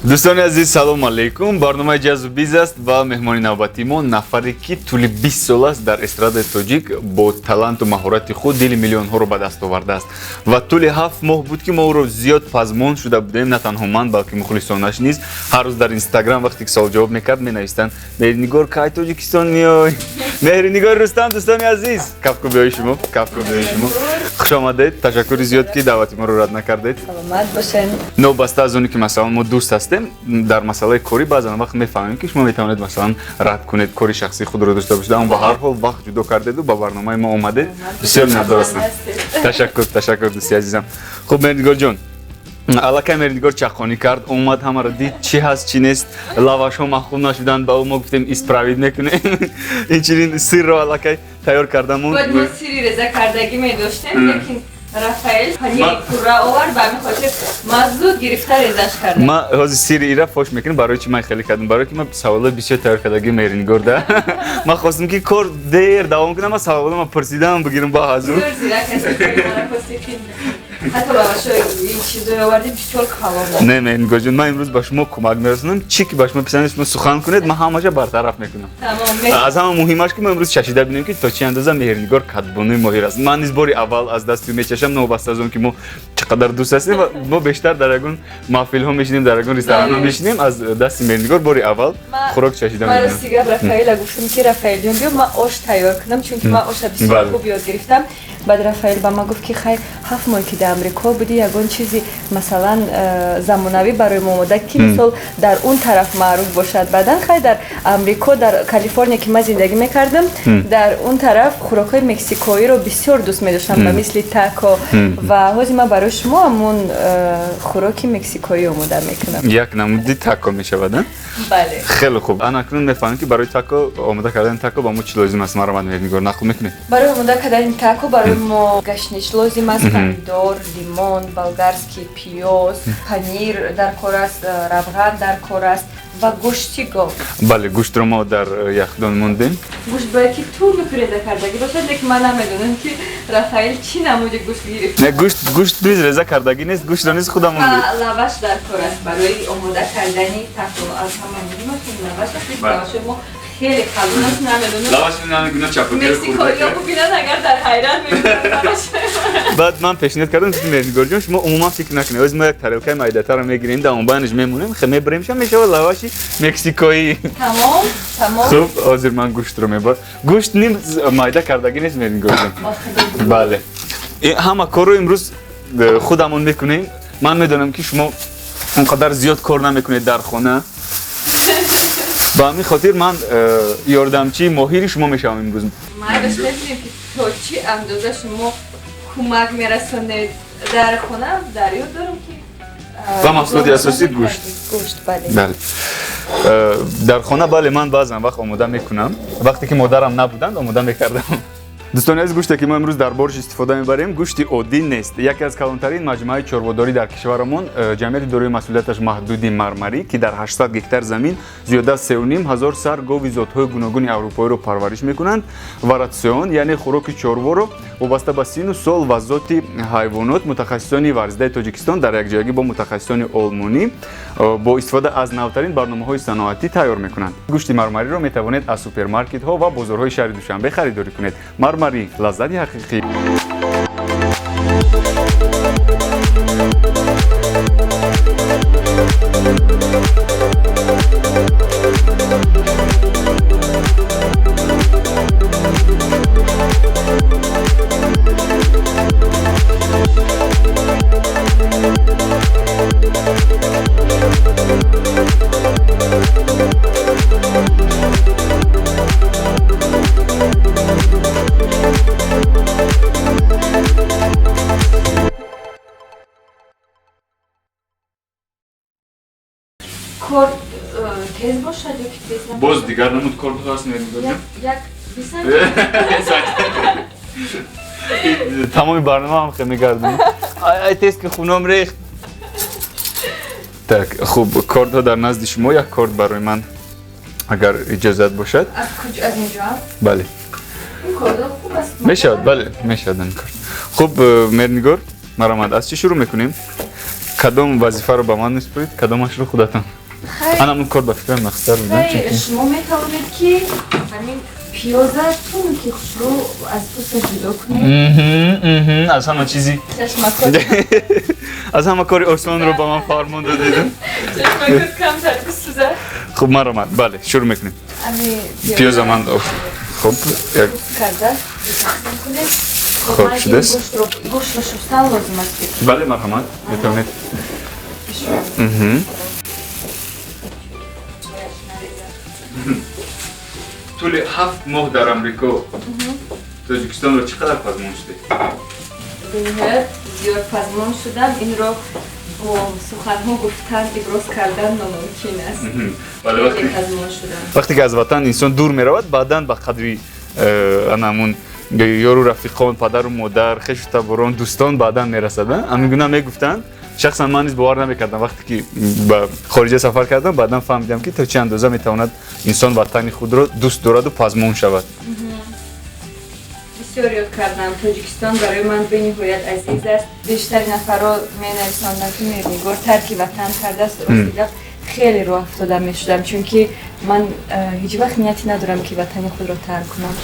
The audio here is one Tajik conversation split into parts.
Дӯстони азиз, салому алейкум. Барномаи «Ҷазу биз» аст ва меҳмони навбатии мо нафаре, ки тӯли 20 сол аст дар эстрадаи тоҷик бо таланту маҳорати худ дили миллионҳоро ба даст овардааст. Ва тӯли 7 моҳ буд, ки мо ӯро зиёд пазмон шуда будем. На танҳо ман, балки мухлисонаш низ ҳар рӯз дар Инстаграм, вақте ки суолҷавоб мекард, менавистанд: «Меҳринигор, кай Тоҷикистон меой?» Меҳринигори Рустам, дӯстони азиз, кафкӯбиҳои шумо, кафкӯбиҳои шумо. Хуш омадед, ташаккури зиёд, ки даъвати моро рад накардед. Саломат бошед. Новобаста аз оне ки, масалан, мо дӯст ҳастем, дар масъалаи корӣ баъзан вақт мефаҳмем, ки шумо метавонед, масалан, рад кунед, кори шахсии худро дошта бошед, аммо ба ҳар ҳол вақт ҷудо кардеду ба барномаи мо омадед. Бисёр миннатдор ҳастам. Ташаккур, ташаккур, дӯсти азизам. Хуб, Меҳрнигорҷон, аллакай Меҳрнигор чаққонӣ кард, омад, ҳамаро дид, чӣ ҳаст, чӣ нест. Лавашҳо маъқул нашуданд ба ӯ, мо гуфтем, исправить мекунем. Инчунин сирро аллакай тайёр кардамон. Бояд мо сири реза кардагӣ медоштем, лекин Рафаэл панири пурра овард, ба ҳамин хотир ман зуд гирифта резаш кардам. Ман ҳозир сири ира фош мекунем. Барои чи ман хеле кардам? Барое ки ман саволои бисёр тайёр кардагӣ Меҳрнигор да. Ман хостам, ки кор дер давом кунам, ман саволома пурсидам бигирам ба ҳазур. Зур зирак ҳастӣ, ҳатто лавашҳои ин чизое овардӣ, бисёр калон. Не, Меҳрнигорҷон, ман имрӯз ба шумо кӯмак мерасонам. Чӣ ки ба шумо писанд, шумо сухан кунед, ман ҳамаша бартараф мекунам. Тамом. Аз ҳама муҳимаш, ки мо имрӯз чашида бинем, ки то чӣ андоза Меҳрнигор кадбонуи моҳир аст. Ман низ бори аввал аз дасти ӯ мечашам. Новобаста аз он ки мо чӣ қадар дӯст ҳастем ва мо бештар дар ягон маҳфилҳо мешинем, дар ягон ресторанҳо мешинем, аз дасти Меҳрнигор бори аввал хӯрок чашида Ман мебинам. Рости гап, Рафаэла гуфтам, ки Рафаэлҷон, биё, ман ош тайёр кунам, чунки ман оша бисёр хуб ёд гирифтам. Баъд Рафаэл ба ман гуфт, ки хай, 7 моҳ ки дар Амрико будӣ, ягон чизи, масалан, замонавӣ барои мо омода, ки мисол дар он тараф маъруф бошад. Баъдан хай, дар Амрико, дар Калифорния ки ман зиндагӣ мекардам, дар он тараф хӯрокҳои мексикоиро бисёр дӯст медоштам, ба мисли тако. Ва ҳозир ман барои шумо ҳамон хӯроки мексикоӣ омода мекунам. Як намуди тако мешавад, а? Бале. Хеле хуб. Ана акнун мефаҳмем, ки барои тако омода кардани тако ба мо чӣ лозим аст. Маромад, Меҳрнигор, нақл мекунед? Барои омода кардани тако барои мо гашнич лозим аст, помидор, лимон, болгарский пиёз, панир дар кор аст, равған дар кор аст ва гӯшти гов. Бале, гӯштро мо дар яхдон мондем. Гӯшт бояд ки тунук реза кардагӣ бошад, лекин ман намедонам, ки Рафаэл чӣ намуди гӯшт гирифт. Не, гӯшт низ реза кардагӣ нест, гӯштро низ худамон Ва лаваш дар кор аст барои омода кардани тако. Аз ҳама муҳимаш ин лаваш аст. Лавашои мо хеле калон аст, намедонам. Лаваш намегуна Мексикоиё бубинанд, агар дар ҳайрат мемонанд лавашои. Баъд ман пешниҳод кардам, ки Меҳрнигорҷон, шумо умуман фикр накунед, ҳозир мо як тарелкаи майдатарро мегирем, дар онбайнаш мемонем, мебаремша, мешавад лаваши мексикоӣ. Тамом. Хуб, ҳозир ман гӯштро мебар, гӯшт ним майда кардагӣ нест, Меҳрнигорҷон. Бале, ҳама корро имрӯз худамон мекунем. Ман медонам, ки шумо он қадар зиёд кор намекунед дар хона, ба ҳамин хотир ман ёрдамчии моҳири шумо мешавам имрӯз. Майлаш, мебинем, ки то чӣ андоза шумо кӯмак мерасонед дар хона. Дар ёд дорам, ки Ва маҳсулоти асосӣ гӯшт. Гӯшт, бале. Бале, дар хона, бале, ман баъзан вақт омода мекунам. Вақте ки модарам набуданд, омода мекардам. Дӯстони азиз, гӯште ки мо имрӯз дар борш истифода мебарем, гӯшти оддӣ нест. Яке аз калонтарин маҷмӯаи чорводорӣ дар кишварамон, ҷамъияти дорои масъулияташ маҳдуди «Мармарӣ», ки дар 800 гектар замин зиёда аз 3500 сар гови зотҳои гуногуни аврупоиро парвариш мекунанд ва ратсион, яъне хӯроки чорворо вобаста ба сину сол ва зоти ҳайвонот мутахассисони варзидаи Тоҷикистон дар якҷоягӣ бо мутахассисони олмонӣ бо истифода аз навтарин барномаҳои саноатӣ тайёр мекунанд. Гӯшти «Мармариро» метавонед аз супермаркетҳо ва бозорҳои шаҳри Душанбе харидорӣ кунед. «Мармарӣ», лаззати ҳақиқӣ. Кор тез бошад ё ки тез набошад? Боз дигар намуд кор ҳаст, Меҳрнигорҷон? Як бисанҷ. Тамоми барнома ҳам хел мегардем. Ай, ай, тез, ки хунам рехт. Так, хуб, кордҳо дар назди шумо. Як корд барои ман, агар иҷозат бошад. Аз куҷо, аз инҷо? Бале. Ин кордо хуб аст. Мешавад, бале, мешавад ин корд. Хуб, Меҳрнигор, маромад, аз чӣ шурӯъ мекунем? Кадом вазифаро ба ман месупоред, кадомашро худатон? Анамун кор ба фикрам нақстар будам. Шумо метавонед, ки ҳамин пиёза тунки хушрӯ аз пӯсташ ҷудо кунед. Аз ҳама чизи, аз ҳама кори осонро ба ман фармон додед. Чашмакот камтар бисӯзад. Хуб, маромад, бале, шурӯъ мекунем. Пиёза ман, хуб, як карда кунед. Хуб шудааст. Гӯштро шустан лозим аст. Бале, марҳамат, метавонед. Тӯли 7 моҳ дар Амрико Тоҷикистонро чӣ қадар пазмон шудед? Бениҳоят зиёд пазмон шудам. Инро бо суханҳо гуфтан, иброз кардан номумкин аст. Пазмон шудам. Вақте ки аз ватан инсон дур меравад, баъдан ба қадри анамун ёру рафиқон, падару модар, хешу таборон, дӯстон баъдан мерасад. Ҳамин гуна мегуфтанд. Шахсан ман низ бовар намекардам. Вақте ки ба хориҷа сафар кардам, баъдан фаҳмидам, ки то чӣ андоза метавонад инсон ватани худро дӯст дораду пазмон шавад. Бисёр ёд кардам. Тоҷикистон барои ман бениҳоят азиз аст. Бештари нафарро менависондам, ки Меҳрнигор тарки ватан кардааст. Рости гап, хеле роҳ афтода мешудам, чунки ман ҳеҷ вақт нияте надорам, ки ватани худро тарк кунам.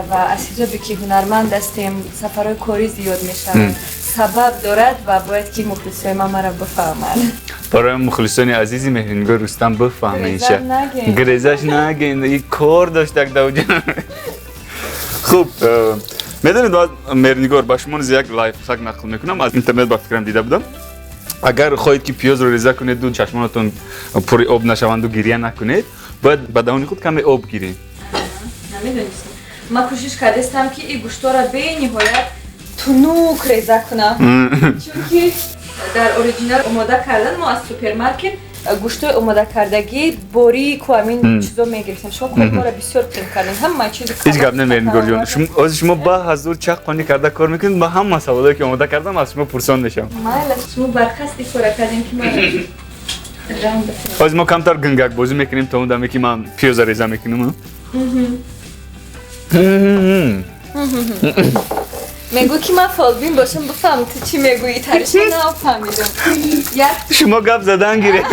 Ва аз ҳисобе ки ҳунарманд ҳастем, сафарҳои корӣ зиёд мешаванд, сабаб дорад ва бояд ки мухлисои ман маро бифаҳманд. Барои мухлисони азизи Меҳрнигор Рустам, бифаҳмед, грезаш наген, и кор дошт як давҷа. Хуб, медонед, Меҳрнигор, ба шумо низ як лайфхак нақл мекунам, аз интернет ба фикрам дида будам. Агар хоҳед, ки пиёзро реза кунеду чашмонатон пури об нашаванду гирья накунед, бояд ба даҳони худ каме об гиред. Намедонистам. Ман кӯшиш кардастам, ки и гӯштора бениҳоят тунук реза кунам, чунки дар оригинал омода кардан мо аз супермаркет гӯштои омодакардагӣ борику ҳамин чизо мегирифтем. Шумо кори моро бисёр қим кардем, ҳама чиз. Ҳеҷ гап намернигорҷон, ҳозир шумо ба ҳазур чаққонӣ карда кор мекунед. Ман ҳама саволое ки омода кардам, аз шумо пурсон мешавам. Майла, шумо бархасти кора кардем, ки ман. Ҳозир мо камтар гунгак бозӣ мекунем, то он даме ки ман пиёза реза мекунам. Мегӯ, ки ман фолбин бошам, бифаҳм, ту чӣ мегӯӣ. Тариша нафаҳмидам. Шумо гап задан гиред.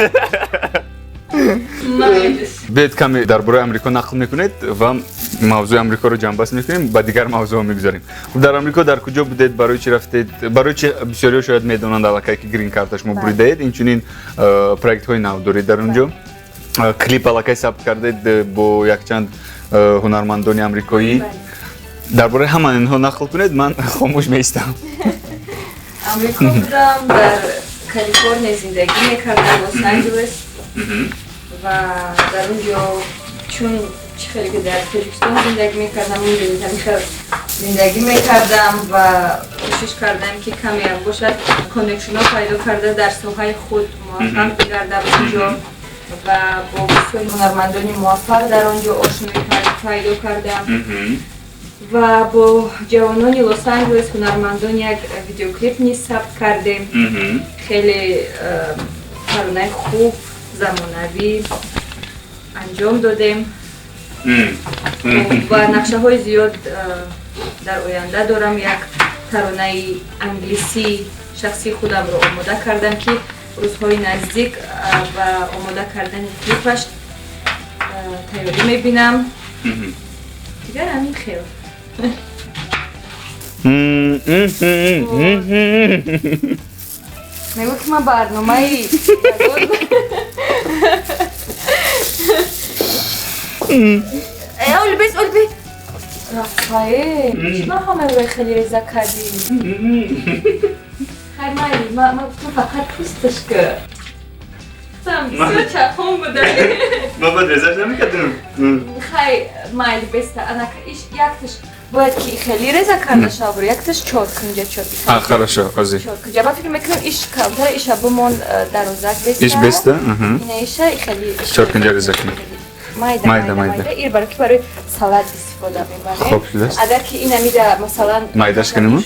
Биёед, каме дар бораи Амрико нақл мекунед ва мавзӯи Амрикоро ҷамъбаст мекунем, ба дигар мавзӯъҳо мегузарем. Хуб, дар Амрико дар куҷо будед, барои чӣ рафтед? Барои чи? Бисёриҳо шояд медонанд аллакай, ки грин карта шумо буридаед, инчунин проектҳои нав доред дар он ҷо, клип аллакай сабт кардед бо якчанд ҳунармандони амрикоӣ. Дар бораи ҳама инҳо нақл кунед, ман хомӯш меистам. Амрико будам, дар Калифорния зиндагӣ мекардам, Лос Анҷелес. Ва дар он ҷо, чун чӣ хеле ки дар Тоҷикистон зиндагӣ мекардам, онҷо ҳамин зиндагӣ мекардам ва кӯшиш кардам, ки камеам бошад, connection ҳо пайдо карда, дар соҳаи худ муваффақ бигардам онҷо. Ва бо бисёри ҳунармандони муваффақ дар он ҷо ошноӣ пайдо кардам ва бо ҷавонони Лос Анҷелес, ҳунармандон, як видеоклип низ сабт кардем. Хеле таронаи хуб, замонавӣ анҷом додем ва нақшаҳои зиёд дар оянда дорам. Як таронаи англисии шахсии худамро омода кардам, ки рӯзҳои наздик ба омода кардани клипаш тайёрӣ мебинам. Дигар ҳамин хел. Мегӯ, ки ман барномаи Олбес, олбес, Рафаэл, чӣ ҳамаро хеле реза кардӣ? Хай, майли, ма гуфтам, фақат пӯсташ ка. Бисёр чақон буда. Ма баъд резаш намекардам. Хай, майли, беста. Анака иш якташ бояд ки хеле реза карда шавад, якташ чоркунҷа, чор. А, хорошо, ҳозир. Чоркунҷа. Ман фикр мекунам, иш калтара, иша бимон дарозак, беста. Иш беста? Ина иша хеле. Чоркунҷа реза кунем. Майда, майда, майда. Ир барои ки барои салат истифода мебарем. Хоб шудааст. Агар ки ин амида, масалан, майдаш кунем?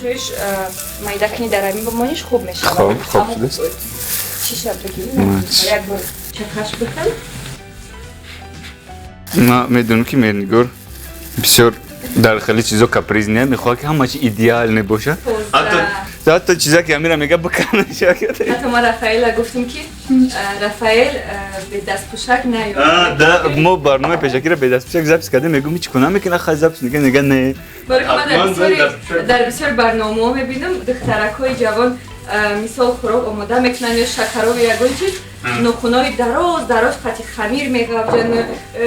Майда кунӣ, дар амин бимониш, хуб мешавад. Хоб, хоб шудааст. Чиша бигирӣ, як бор чакаш бикун. Ман медонам, ки Меҳрнигор бисёр дар хеле чизо капризный, мехоҳад, ки ҳама чи идеальный бошад. Тоза. Ҳатто чиза ки амира мега бикана шакад. Ҳатто ма Рафаэла гуфтем, ки Рафаэл бе дастпӯшак наёд. Да, мо барномаи пешакиро бе дастпӯшак запись кардем, мегӯм ҳеч куна мекуна, хай запись мекунем, мега не. Барои ман дар бисёр барномаҳо мебинам, духтаракҳои ҷавон мисол хӯрок омода мекунанд ё шакарови ягон чиз, нохунои дароз дароз қати хамир меғавҷанд,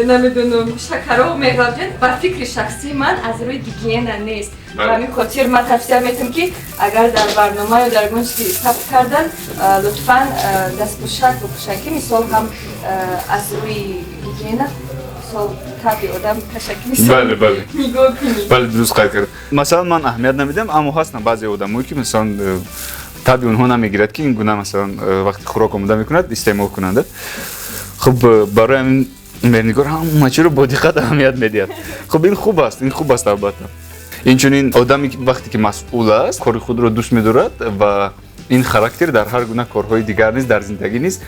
намедонам, шакаров меғавҷанд. Ба фикри шахсии ман, аз рӯи гигиена нест. Ба ҳамин хотир ман тавсия метам, ки агар дар барнома ё дар ягон чизи сабт кардан, лутфан дастпӯшак бипӯшанд, ки мисол ҳам аз рӯи гигиена, мисол таби одам кашаки Бале, бале. нигоҳ кунӣ. Бале, дуруст қайд кард. Масалан, ман аҳамият намедиҳам, аммо ҳастанд баъзе одамое, ки масалан таби онҳо намегирад, ки ин гуна масалан вақти хӯрок омода мекунад истеъмол кунанд. Хуб, барои ҳамин Меҳрнигор ҳама чиро бо диққат аҳамият медиҳад. Хуб, ин хуб аст, ин хуб аст албатта. Инчунин одаме вақте ки масъул аст, кори худро дӯст медорад ва ин характер дар ҳар гуна корҳои дигар низ, дар зиндагӣ низ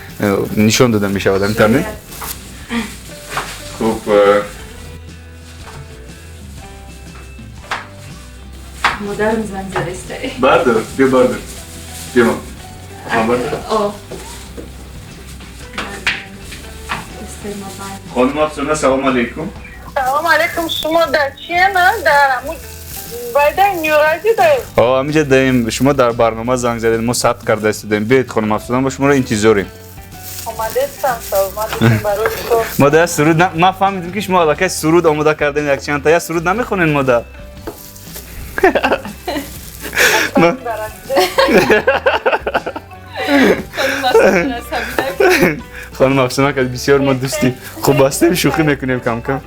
нишон дода мешавад. Ҳамин тавр не? Хуб, Модарам занг задаста. Бардор, биё, бардор, биё. О. Хонум Афсона, салом алейкум. Салом алейкум. Шумо дар чиена? Дар байда Нюрази даем? О, ҳаминҷа даем. Шумо дар барнома занг задед, мо сабт карда истодаем. Биёед, хонум Афсона, мо шуморо интизорем. Омадестам, саломат бошем барои кор. Мо да суруд, ман фаҳмидем, ки шумо аллакай суруд омода кардем якчандта. Я суруд намехонед мода? Хонум Афсона. Хонум Афсона, ка бисёр мо дӯсти хуб ҳастем, шӯхӣ мекунем кам-кам.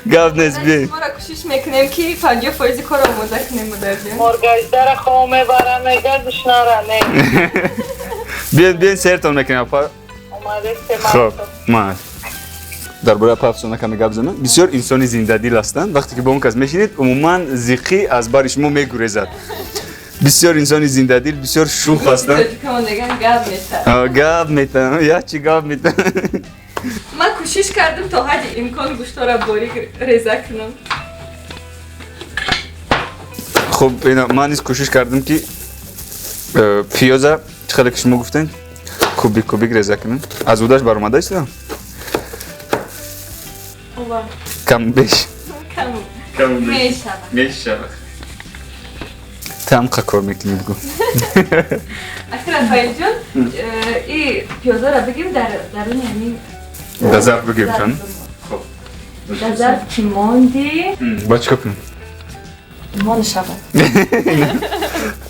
Гап нест, биёед. Моро кӯшиш мекунем, ки 50 фоизи корро омода кунем, модарҷон. Моргаҷдара хом мебарам, мега душнара не. Биёед, биёед, сертон мекунем, апа. Омадестем. Хоб, ман дар бораи апа Афсона каме гап занам. Бисёр инсони зиндадил ҳастанд. Вақте ки бо он кас мешинед, умуман зиқӣ аз бари шумо мегурезад. Бисёр инсони зиндадил, бисёр шӯх ҳастанд. Тоҷикамон меган, гап метан. Гап метан, як чи гап метан. Ман кӯшиш кардам то ҳадди имкон гӯштора борик реза кунам. Хуб, ина ман низ кӯшиш кардам, ки пиёза, чӣ хеле ки шумо гуфтед, кубик кубик реза кунам. Аз удаш баромада истодам кам беш. Кам мешавад. Мешавад. Тамқа кор мекунӣ, бигӯ. Ахир, Рафаэлҷон, и пиёзаро бигирем дар даруни ҳамин. Дар зарф бигирем чан? Хуб. Дар зарф ки монди. Бояд чикор кунем? Мон шавад.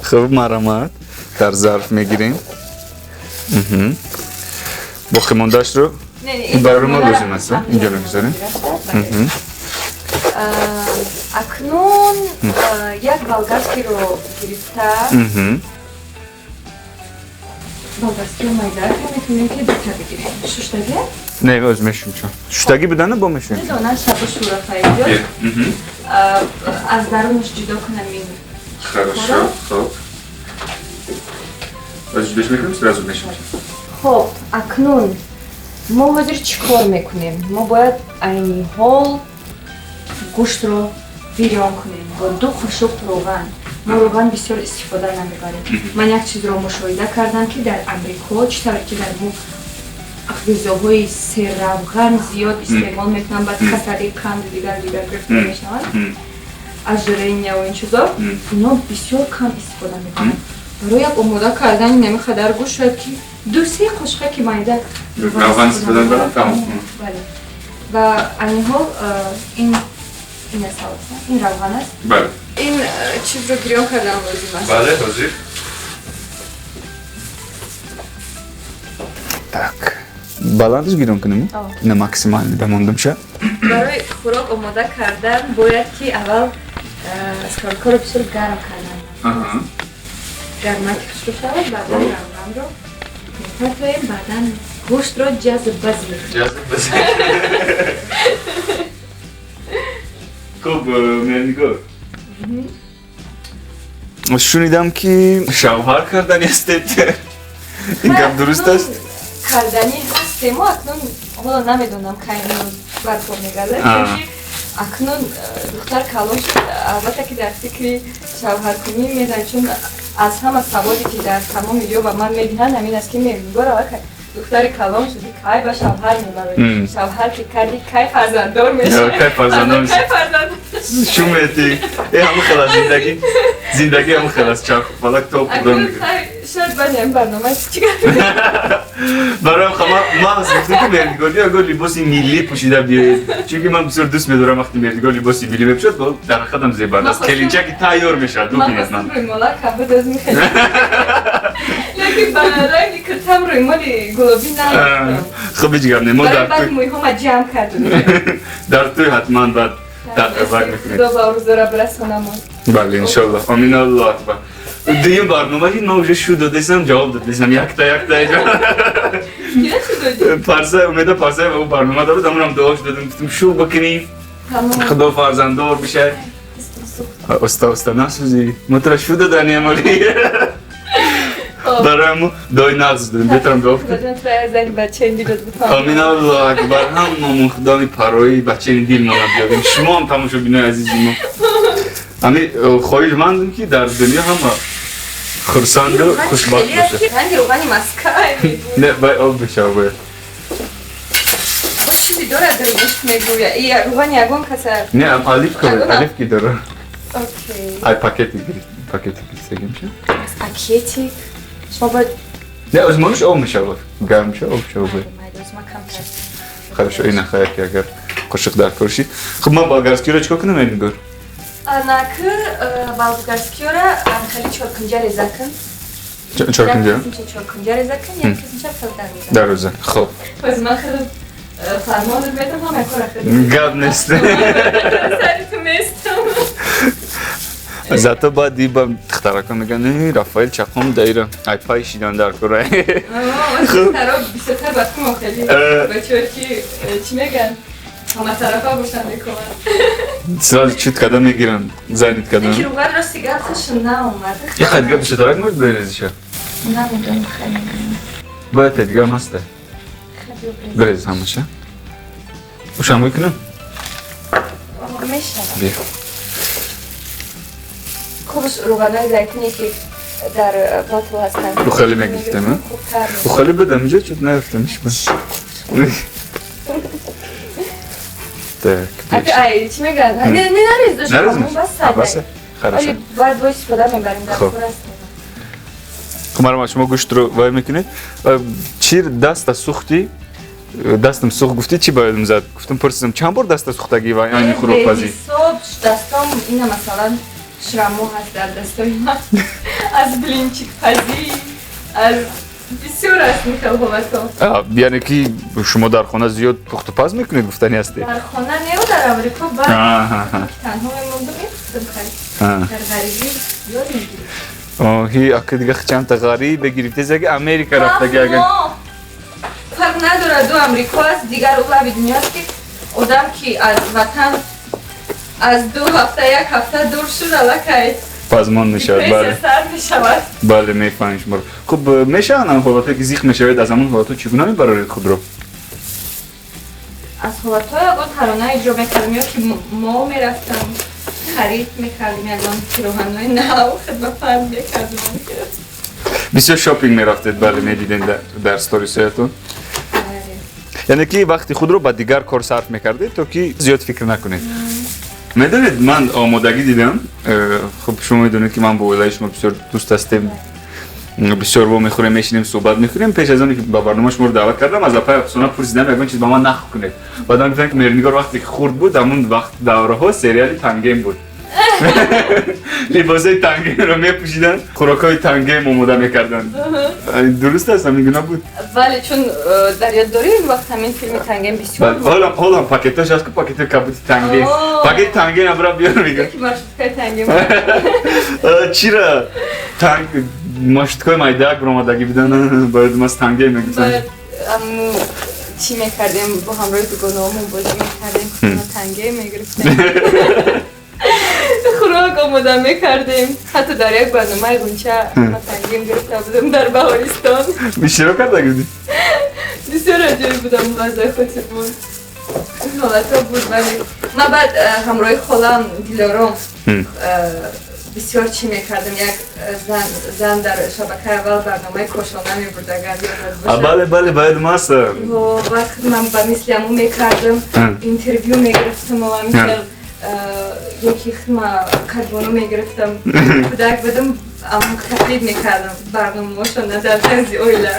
Хуб, марҳамат, дар зарф мегирем. Боқимондаашро барои мо лозим аст, инҷо мегузорем. Акнун як болгарскийро гирифта, болгарскиро майда метавонем, ки дута бигирем. Шуштагӣ? Не, оз мешум. Чон шуштагӣ будана бо мешум. Медонам, шабо шура файҷо аз дарунаш ҷудо кунам ин. Хорошо, хоб, аз ҷудош мекунем, сразу мешум. Хоб, акнун мо ҳозир чӣ кор мекунем? Мо бояд айни ҳол гӯштро бирён кунем бо ду қошуқ равған. Мо равған бисёр истифода намебарем. Ман як чизро мушоҳида кардам, ки дар Амрико чӣ тавре ки дар мо ғизоҳои серравған зиёд истеъмол мекунанд, баъд касалии қанду дигар дигар гирифтор мешаванд, ожирения ва ин чизо, ино бисёр кам истифода мекунанд. Барои як омода кардани нами қадар гӯшт шояд ки ду-се қошуқа ки майда равған истифода мебаранд, тамом. Бале, ва айни ҳол ин аст, ин равған аст. Бале. Ин чизро гирён кардан лозим аст. Бале, ҳозир. Так, баландаш гирён кунем, ина максимально дамондамша. Барои хӯрок омода кардан бояд ки аввал сковородкаро бисёр гарм кардан. Гармаки хушро шавад, баъдан равғанро мепартоем, баъдан гӯштро ҷазб баз мекунем. Ҷазб баз. Хуб, Меҳрнигор, шунидам, ки шавҳар кардани ҳастед. Ин гап дуруст аст? Карданӣ ҳастему, акнун ҳоло намедонам, кай барпо мегардад, чунки Акнун духтар калон шуд, албатта ки дар фикри шавҳаркунӣ мезанем, чун аз ҳама саволе ки дар тамоми ҷо ба ман медиҳанд, ҳамин аст ки Меҳрнигор, аллакай духтари калон шудӣ, кай ба шавҳар мебарӣ? Шавҳар ки кардӣ, кай фарзанддор мешавӣ? Кай фарзанддор кай фарзанд Шумети э, ҳамин хел аст зиндагӣ, зиндагӣ ҳамин хел аст, чарху фалак то худо Акнун мегӯяд. хай, шояд баъди ҳамин барнома чӣ гап. Бароям хама маҳз гуфтем, ки Меҳрнигор ягон либоси миллӣ пӯшида биёед, чунки ман бисёр дӯст медорам, вақти Меҳрнигор либоси миллӣ мепӯшад, дар ҳақиқатам зебанда аст, келинчаки тайёр мешавад. Ман бубинед ман хостам рӯймола кабуд аз михел, лекин ба ранги киртам рӯймоли гулобӣ наёфтам. Хуб, ҳеҷ гап не, мо Барои дар баъд тӯй мӯйҳома ҷамъ кардум. Дар тӯй ҳатман баъд вай мекунед. Худо ба орзура бирасонамон. Бале, иншоллоҳ, омин, Аллоҳ акбар. Дуюм барнома ман уже шу додесам, ҷавоб додесам, якта якта. Кира шуд додӣ? Парса, Умеда Парсаева, ӯ барнома дорад, амонам дуош додем, гуфтем, шу бикунем, худо фарзанддор бишад. Оста оста, насӯзӣ, мо тура шу доданем, оли барои дуои нағз додем, бетарам дуо. Зани бачаи дилот. Амин, Аллоҳ акбар, ҳамамон худоми парои бачаи дил монад биёдем. Шумо ҳам, тамошобинои азизи мо, ами хоҳишмандем, ки дар дунё ҳама хурсанду хушбахт бошад. Ранги рӯғани маскай. Не, вай об бишава бояд. Бо чизи дорад, дӯст мегӯя, рӯғани ягон каса. Не, оливка, оливки дора. Окей. Ай пакети гирифт, пакети гирифтагим ша. Пакетик шумо бояд. Не, озмониш об мешава, гарм мешава, об мешава бояд. Хорошо, ина хая, ки агар қошиқ дар кор шид. Хуб, ман болгарскиро чикор кунам, Нигор? Анаки болгарскиёра хеле чоркунҷа реза кун. Чоркунҷа? Чоркунҷа реза кун, як қисмча фил дарӯза. Дарӯза, хуб. Боз ман хеле фармон медам, ҳама кора хеле. Гап нест. Сари ту местам. Зато баъд иба духтарако мегӯянд, Рафаэл чақом даира ай пай шидан дар кора. Духтаро бисёртар ба кумо хеле бачаҳо ки чӣ мегӯянд, ҳаматарафа бошанд, мекунанд. Сразу чут када мегиранд, занит када. Ки руған, рости гап, хушм наомад. Яқа дига бисёртарак может березиша? Намедонам, хеле. Бояд дигам ҳаста. Берез ҳамаша. Ушам мекунам? Мешавад. Биё. Хубш рӯғанои зайтуне ки дар ботл ҳастанд. Рухали мегирифтем, Хубтар. Рухали будам инҷо, чут наёфтам ишба. Так. Ай, чӣ мегӯянд? Не, не, нарез. Нарезмеш? Басе. Хорошо. Баъд бо истифода мебарем дар Хуб. кор аст. Хуб, марҳамат, шумо гӯштро вай мекунед. Чӣ даста сӯхтӣ? Дастам сӯхт гуфтӣ, чӣ ба ёдам зад? Гуфтам, пурсидам, чанд бор даста сӯхтагӣ ва ани хӯрокпазӣ? Беҳисоб дастом, ина масалан шрамҳо ҳаст дар дастои ман аз блинчикпазӣ, аз бисёр аст ин хел ҳолатҳо. Яъне ки шумо дар хона зиёд пухтупаз мекунед, гуфтани ҳастед? Дар хона не, дар Амрико баъд танҳо мемондум, мепухтам, хай, дар ғарибӣ ёд мегирӣ. Оҳи, ака, дига чандта ғарибе гирифтез, яки Америка рафтаги агар. Фарқ надорад, ду Амрико аст, дигар лаби дунё аст, ки одам ки аз ватан аз 2 ҳафта, як ҳафта дур шуд, аллакай пазмон мешавад, бале. Сар мешавад. Бале, мефаҳмем шуморо. Хуб, мешаванд ам ҳолатҳое, ки зиқ мешавед, аз ҳамон ҳолатҳо чӣ гуна мебароред худро? Аз ҳолатҳо ягон тарона иҷро мекардам ё ки мо мерафтам, харид мекардем, ягон пироҳанҳои нав хидматпанд мекардем. Бисёр шопинг мерафтед, бале, медидем дар сторисҳоятон. Яъне ки вақти худро ба дигар кор сарф мекардед, то ки зиёд фикр накунед. Медонед, ман омодагӣ дидам. Хуб, шумо медонед, ки ман бо оилаи шумо бисёр дӯст ҳастем, бисёр во мехӯрем, мешинем, суҳбат мекунем. Пеш аз оне ки ба барнома шуморо даъват кардам, аз апаи Афсона пурсидам, ягон чиз ба ман нақл кунед. Баъдан гуфтанд, ки Меҳрнигор вақте ки хурд буд, ҳамун вақт давраҳо сериали Тангем буд, либосҳои Тангемро мепӯшиданд, хӯрокҳои Тангем омода мекарданд. Дуруст аст, ҳамин гуна буд? Бале, чун дар ёд дорӣ, он вақт ҳамин филми Тангем бисёр. Ҳолам пакеташ ҳаст, ку пакети кабути Тангем, пакети Тангем абра биёр, мегӯям. Маршруткаи Тангем. Чира танг маршруткаи майдаак баромадагӣ будан, бояд мас Тангем мегуфтанд. Чӣ мекардем, бо ҳамроҳи дугонаҳомон бозӣ мекардем, Тангем мегирифтем, хӯрок омода мекардем. Ҳатто дар як барномаи Ғунча ма Тангем гирифта будам дар Баҳористон. Иштирок карда будӣ? Бисёр аҷоиб будам, лаҳзаи хотир буд. Ҳолатҳо буд, вале ман баъд ҳамроҳи холам Дилором бисёр чӣ мекардам. Як зан дар шабакаи аввал барномаи Кошона мебурд, агар ёдат бошад. Бале, бале, бояд маст. Баъд ман ба мисли ҳамун мекардам, интервю мегирифтам ва ҳамин яки худма карбону мегирифтам. Кӯдак будам, тақлид мекардам барномаҳошона дар тарзи оила.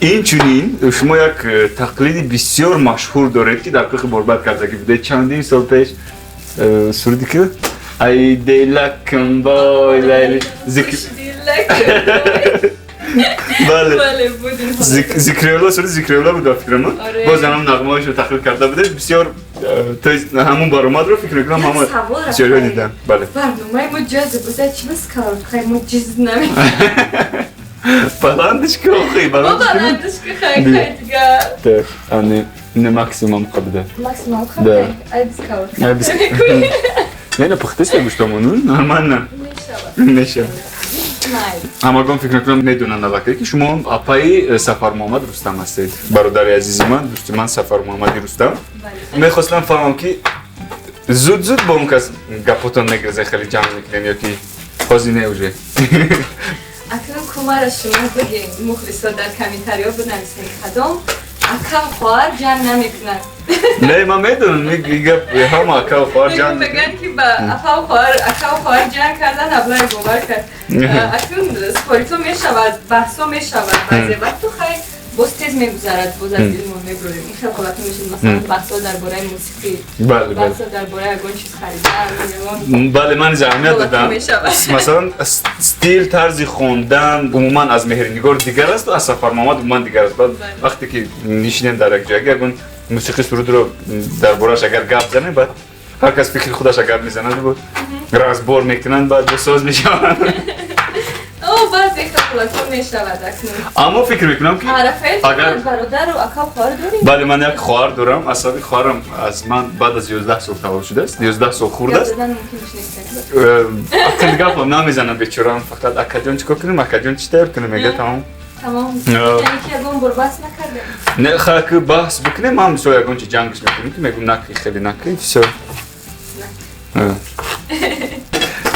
Инчунин шумо як тақлиди бисёр машҳур доред, ки дар кӯхи Борбад кардагӣ будед чандин сол пеш, суруди ки «Ай дилакм бой лайли». Бале, Зикриёлла, суруди Зикриёлла буд, ба фикрам. Боз ҳамон нағмаҳояшро тақлид карда будед бисёр. То есть ҳамон баромадро, фикр мекунам, ҳама бисёриҳо диданд. Бале. Барномаи мо ҷазз буда, чи бас калонкай мо ҷиз намекардем. Баландишка, охи. Баландишка, хай, хай, дигар. Так, ани не, максимум қабда. Максимум қабда. Ай бис калонка. Ай бис. Не, пухтаст гӯштамон, нормально. Мешавад. Ҳамагон, фикр мекунам, медонанд аллакай, ки шумо апаи Сафармуҳаммад Рустам ҳастед, бародари азизи ман, дӯсти ман Сафармуҳаммади Рустам. Мехостам фаҳмам, ки зуд зуд бо он кас гапотон мегирзен, хеле ҷанг мекунем ё ки ҳозир не уже? Акнун кумара шумо бигем, мухлисо дар комментариҳо бинависем, кадом акав хоҳар ҷанг намекунад. Не, ман медонам, гап ҳама акав хоҳар ҷанг. Мегӯянд, ки ба апав хоҳар, акав хоҳар ҷанг кардан аблай бовар кард. Акнун спорито мешавад, баҳсо мешавад баъзе вақту, хай, боз тез мегузарад, боз аз дилмон мебурем. Ин хел ҳолатҳо мешуд, масалан, баҳсо дар бораи мусиқӣ, баҳсо дар бораи ягон чиз харидан. Бале, ман низ аҳамият додам, масалан, стил, тарзи хондан умуман аз Меҳринигор дигар аст, аз Сафармуҳаммад умуман дигар аст. Баъд вақте ки нишинем дар як ҷойга, ягон мусиқи, сурудро дар борааш агар гап занем, баъд ҳар кас фикри худаша гап мезанад, разбор мекунанд, баъд бисоз мешаванд. Баъзе ҳолатҳо мешавад акнун. Аммо фикр мекунам, ки агар бародару ака, хоҳар дорӣ? Бале, ман як хоҳар дорам. Асаби хоҳарам аз ман баъд аз 11 сол таваллуд шудааст, 11 сол хурд аст. Акн гапам намезанам, бечорам, фақат «Акаҷон, чӣ кор кунем? Акаҷон, чӣ тайёр кунем?» мега, тамом. Тамом, яъне ки ягон бор баҳс накардем? Не, ха, ки баҳс бикунем, ман мисол ягон чи ҷангш мекунем, ки мегӯм, накӣ, хеле накӣ, всё.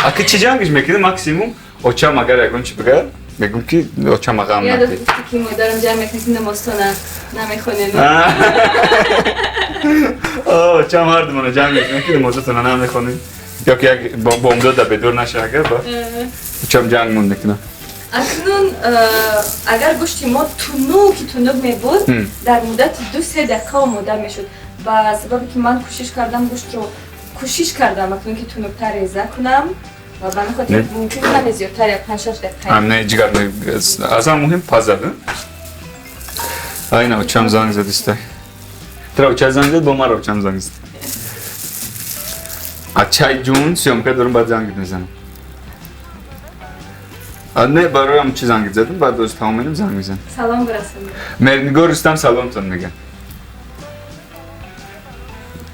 Аки чӣ ҷангш мекунем? Максимум очам агар ягон чи бигӯяд, мегӯм, ки очама ғам. Накӣ. Гуфти, ки модарам ҷанг мекунад, ки намозтона намехонем. Очам ҳардумона ҷанг мекунад, ки намозатона намехонем, ё ки як бомдода бедор наша, агар ба очам ҷангмон мекунад. Акнун агар гӯшти мо тунуки тунук мебуд, дар муддати 2-3 дақиқа омода мешуд. Ба сабабе ки ман кӯшиш кардам, гӯштро кӯшиш кардам акнун ки тунуктар реза кунам, ва ба ҳамин хотир мумкин каме зиёдтар, як 5-6 дақиқа. Не, ҷигар, аз ҳама муҳим пазад. Айна очам занг зад, истай. Тра оча занг зад, бо мара очам занг зад. Ачай ҷун, съёмка дорам, баъд занг мезанам. Не, бароям чи занг задам, баъд оз тамом менам, занг мезанам. Салом бирасонед. Меҳрнигор Рустам саломтон мегӯям.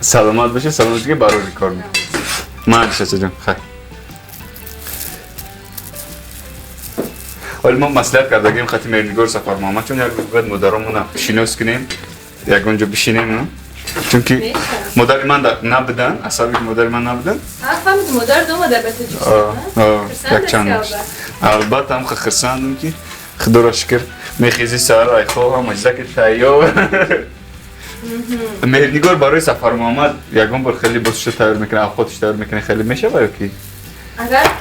Саломат бошед, саломат, ки барори кор мекунед. Маълиш, ачаҷон, хай. Ҳоли мо маслиҳат кардагим хати Меҳрнигор Сафармуҳаммад, чун як рӯз бояд модаромона шинос кунем, ягон ҷо бишинем, чунки модари ман набуданд, асаби модари ман набуданд. Фаҳмидем, модарат омада ба Тоҷикистон. Якчанд, албатта, ҳам хурсандам, ки худоро шукр, мехези саҳар, айхо ҳама чиза ки тайёр. Меҳрнигор барои Сафармуҳаммад ягон бор хеле либосшо тайёр мекунад, авқотш тайёр мекунад, хеле мешава ё ки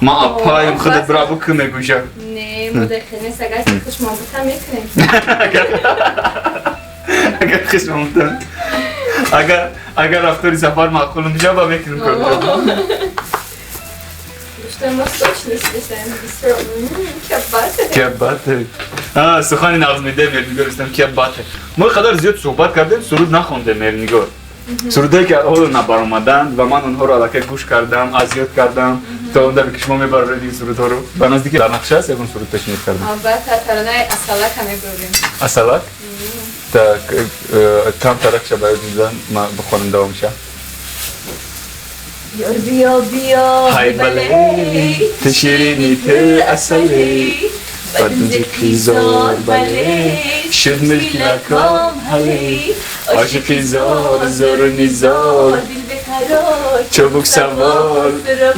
ма апаем, худат браво ки мегӯша? Не, модари нест, агар ки хушмон бутам, мекунем. Агар хушмон бутам, агар рафтори Сафар маъқул мешава, мекунем кор. Гӯштои мо сочный бисёр, кабате. Кабате. Сухани нағз медиҳ, Меҳрнигор Рустам, кабате. Мо қадар зиёд суҳбат кардем, суруд нахондем, Меҳрнигор. Сурудое ки ҳоло набаромаданд ва ман онҳоро аллакай гӯш кардам, азёд кардам, то он даме ки шумо мебароред ин сурудҳоро, ба наздики дар нақша аст ягон суруд пешниҳод кардам? Албатта, таронаи «Асалака» мебарорем. «Асалак». Так, камтаракша ба ёд мезан, ма бихонам, давом ша. Ёр, биё, биё. Ҳай, бале, ту ширини, ту асале, бадунҷи пизор, бале, шуд милки лаком. ҳале, ошиқи зор, зору низор, дил беқарор, чобук савор,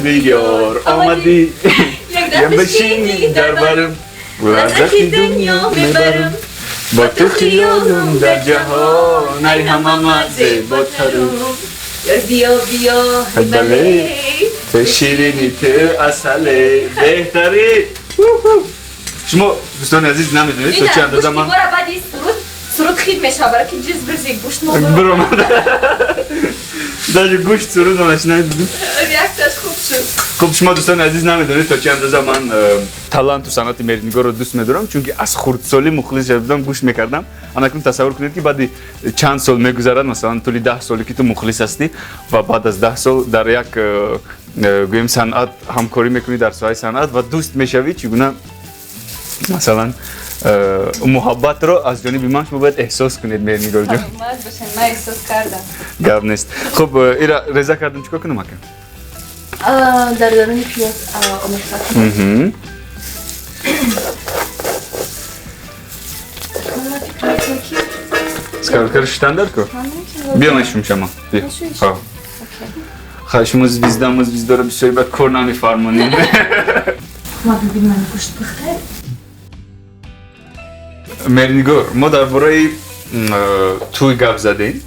биёр омадӣ, як бишинӣ дар барам, лаззати дунё мебарам, бо ту хиёлум дар ҷаҳон, ай ҳама ман зеботарум. Биё, биё, бале, ту ширини, ту асале, беҳтарин. Шумо, дӯстони азиз, намедонед то чӣ андоза ман Бора баъди суруд хит мешавад, барои ки ҷиз бирзи гӯшт мо биромад, даже гӯшт суруд начинает. Реаксияш хуб шуд. Хуб, шумо, дӯстони азиз, намедонед, то чӣ андоза ман таланту санъати Меҳрнигорро дӯст медорам, чунки аз хурдсолӣ мухлис будам, гӯш мекардам. Анакун тасаввур кунед, ки баъди чанд сол мегузарад, масалан, тӯли 10 соле ки ту мухлис ҳастӣ, ва баъд аз 10 сол дар як гӯем санъат ҳамкорӣ мекунӣ, дар соҳаи санъат, ва дӯст мешавӣ. Чӣ гуна, масалан, муҳаббатро аз ҷониби ман шумо бояд эҳсос кунед, Меҳрнигорҷон. Саломат бошед, ман эҳсос кардам. Гап нест. Хуб, ира реза кардам, чӣ кор кунам, ака? Дар даруни пиёз омехта кунам. Ман фикр мекунам, ки Сковородкаро шуштан дар ко? Биё, мешум шама. Биё. Мешӯиш? Ҳа. Хай, шумо звезда, мо звездоро бисёри бад кор намефармонем. Ма бибин, ман гӯшт пухта. Меҳрнигор, мо дар бораи тӯй гап задем,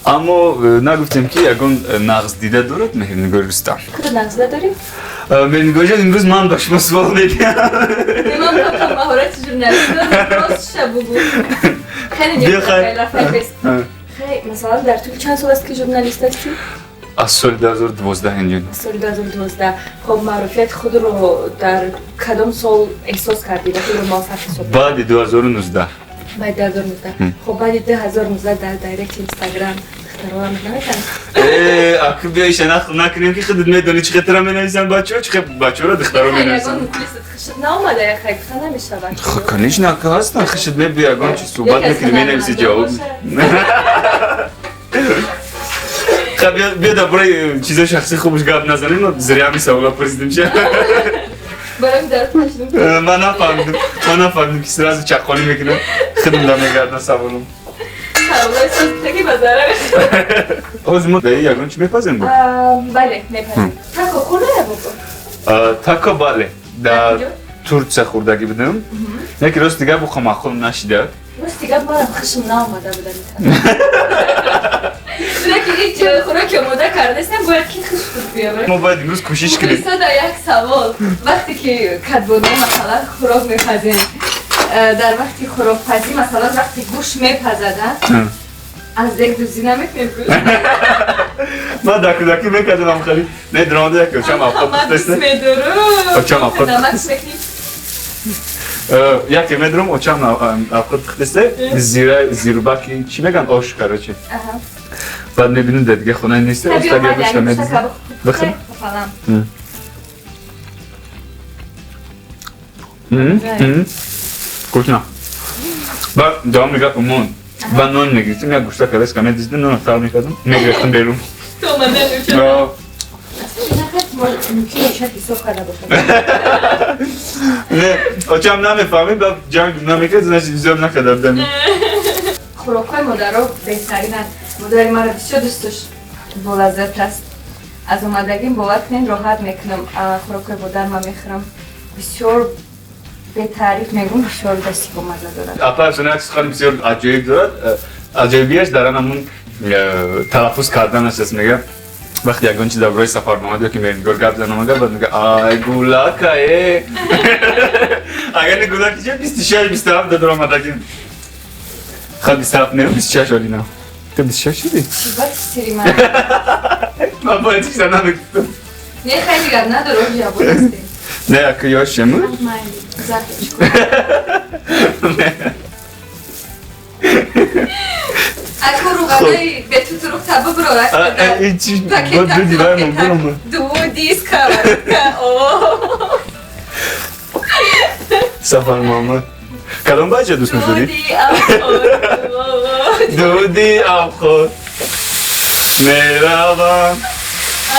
аммо нагуфтем, ки ягон нағз дида дорад Меҳрнигори Рустам. Куду нағз надорӣ? Меҳрнигорҷон, имрӯз ман ба шумо суол медиҳам. Ман камкам маҳорати журналист дорам, ростша бугӯ. Хеле. Биё, хай. Хай, масалан, дар тӯли чанд сол аст, ки журналист ҳастӣ? Аз соли 2012 инҷон. Соли 2012. Хоб, маъруфияти худро дар кадом сол эҳсос кардӣ ва худро муваффақ ҳисоб? Баъди 2019. Баъди 2019. Хоб, баъди 2019 дар дайректи Инстаграм духтароам наметавонад? Э, аку биёиша нақл накунем, ки худат медонӣ, чӣ хел менависанд бачаҳо, чӣ хел бачаҳоро духтаро менависанд. Ягон мухлисат хушт наомада, як хай гуфта намешавад. Хо, конечно, ака ҳастанд, хушт мебиё, ягон чи суҳбат мекунӣ, менависи, ҷавоб. Хай, биё, дар бораи чизои шахсии хубаш гап назанем, зря ҳами савола пурсидим ча. Барои дар пашдум. Ман нафаҳмидам, ки сразу чаққонӣ мекунам, худам да мегардам саволам. Саволои созтаги ба зарар. Ҳозир мо даи ягон чи мепазем бо? Бале, мепазем. Тако хӯрдая бобо? Тако, бале, дар Турция хӯрдагӣ будам, яке рост дигар бухо маъқул нашида. Рости гап, манам хушм наомада буда. Лекин ҳеҷ хӯроки омода кардастем, бояд ки хуш буд биёварем. Мо бояд имрӯз кӯшиш кунем. Мухлисода як савол: вақте ки кадбоно, масалан, хӯрок мепазем, дар вақти хӯрокпазӣ, масалан, вақти гӯшт мепазада, аз дег дуздӣ намекунем гӯшт? Ман дар кӯдакӣ мекардам, хеле не дромада, як очам авқот пухтаст. Медорум. Очам авқот, яке медорум, очам авқот пухтаста, зира зирбаки чӣ меган, ош, короче, баъд мебинем, дар дига хона нест, устага гӯшта медизем. Бихӯр. Вкусно. Баъд давом мегап умон. Ба нон мегирифтем, як гӯшта кадаска медиздим, нон тар мекардам, мегирифтам берун. То омадан. Мумкин бошад, ҳисоб карда бошад. Не, очам намефаҳмид, ба ҷанг намекард, значит, ҳисоб накарда будам. Хӯрокҳои модаро беҳтаринанд. Модари маро бисёр дӯст дошт, болаззат аст. Аз омадагим, бовар кунед, роҳат мекунам, хӯрокҳои модар ман мехӯрам, бисёр бетаъриф мегӯм, бисёр дасти бомазза дорад. Апа Афсона як сухани бисёр аҷоиб дорад. Аҷоибияш дар ан ҳамун талаффуз карданаш аст. Мега, вақте ягон чиз дар бораи Сафармомад ё ки Меҳрнигор гап зан омада, баъд мега: «Ай, гулака, э, агар не гулаки че 26, 27 дадор омадагим». Ха, 27 не, 26 олина. Ту 26 шудӣ? Чӣ сири ман? Ман бояд чиза намегуфтам. Не, хеле гап надорам, ҷавоб ҳастем. Не, ака ёшему. Майли, запись. Аку руғанаи бетутуруқ таба бирорад. Чи дуди ваймон бирома. Дуди сковородка. Сафар Муҳаммад. Кадом бача дӯст медорӣ? Дуди абхор. Дуди абхор. Меравам.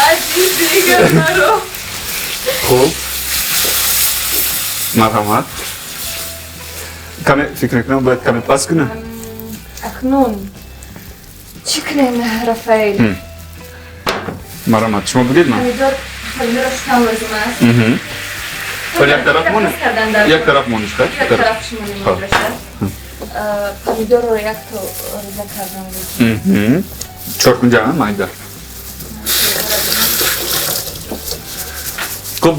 Азизи маро. Хуб. Марҳамат. Каме фикр мекунам, бояд каме пас кунам. Акнун чӣ кунем, Рафаэл? Марамат, шумо бигӯед ман. Помидор, помидорро шустан лозим аст. Як тараф монед? Як тараф мониш, як тараф шумонем. Помидорро як то реза кардан лозим. Чоркунҷа, майда. Хуб,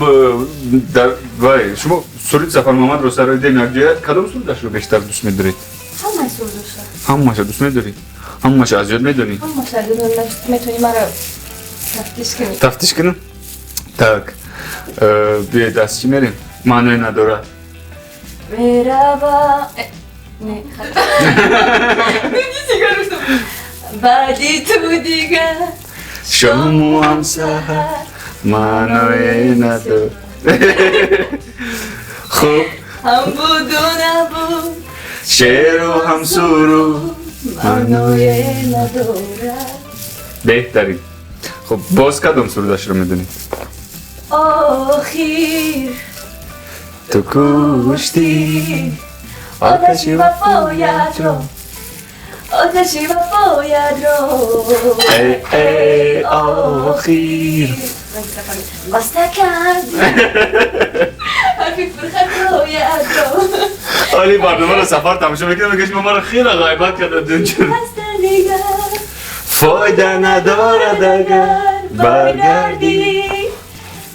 дар вай шумо суруди Сафар Муҳаммадро сароидем якҷоя. Кадом сурудашро бештар дӯст медоред? Ҳамаи сурудашро. Ҳамаашро дӯст медоред? Ҳамаашро аз ёд медонӣ? Ҳамаашро аз ёд медонам. Метавонӣ маро тафтиш кунӣ. Тафтиш кунам? Так, биёед, аз чӣ мерем? Маъное надорад. Мерава, не, хато. Баъди ту дигар шому ҳам саҳар маъное надорад. Хуб, ҳам буду набуд шеъру ҳам суруд маъное надорад. Беҳтарин. Хуб, боз кадом сурудашро медонед? Охир ту куштӣ оташи вафоятро, оташи вафоятро. Эй, охир баста кардӣ ҳарфи пурхатоятро. Оли барномаро Сафар тамошо мекунам, мегӯяд, шумо маро хеле ғайбат кардед. Дигар фоида надорад агар баргардӣ,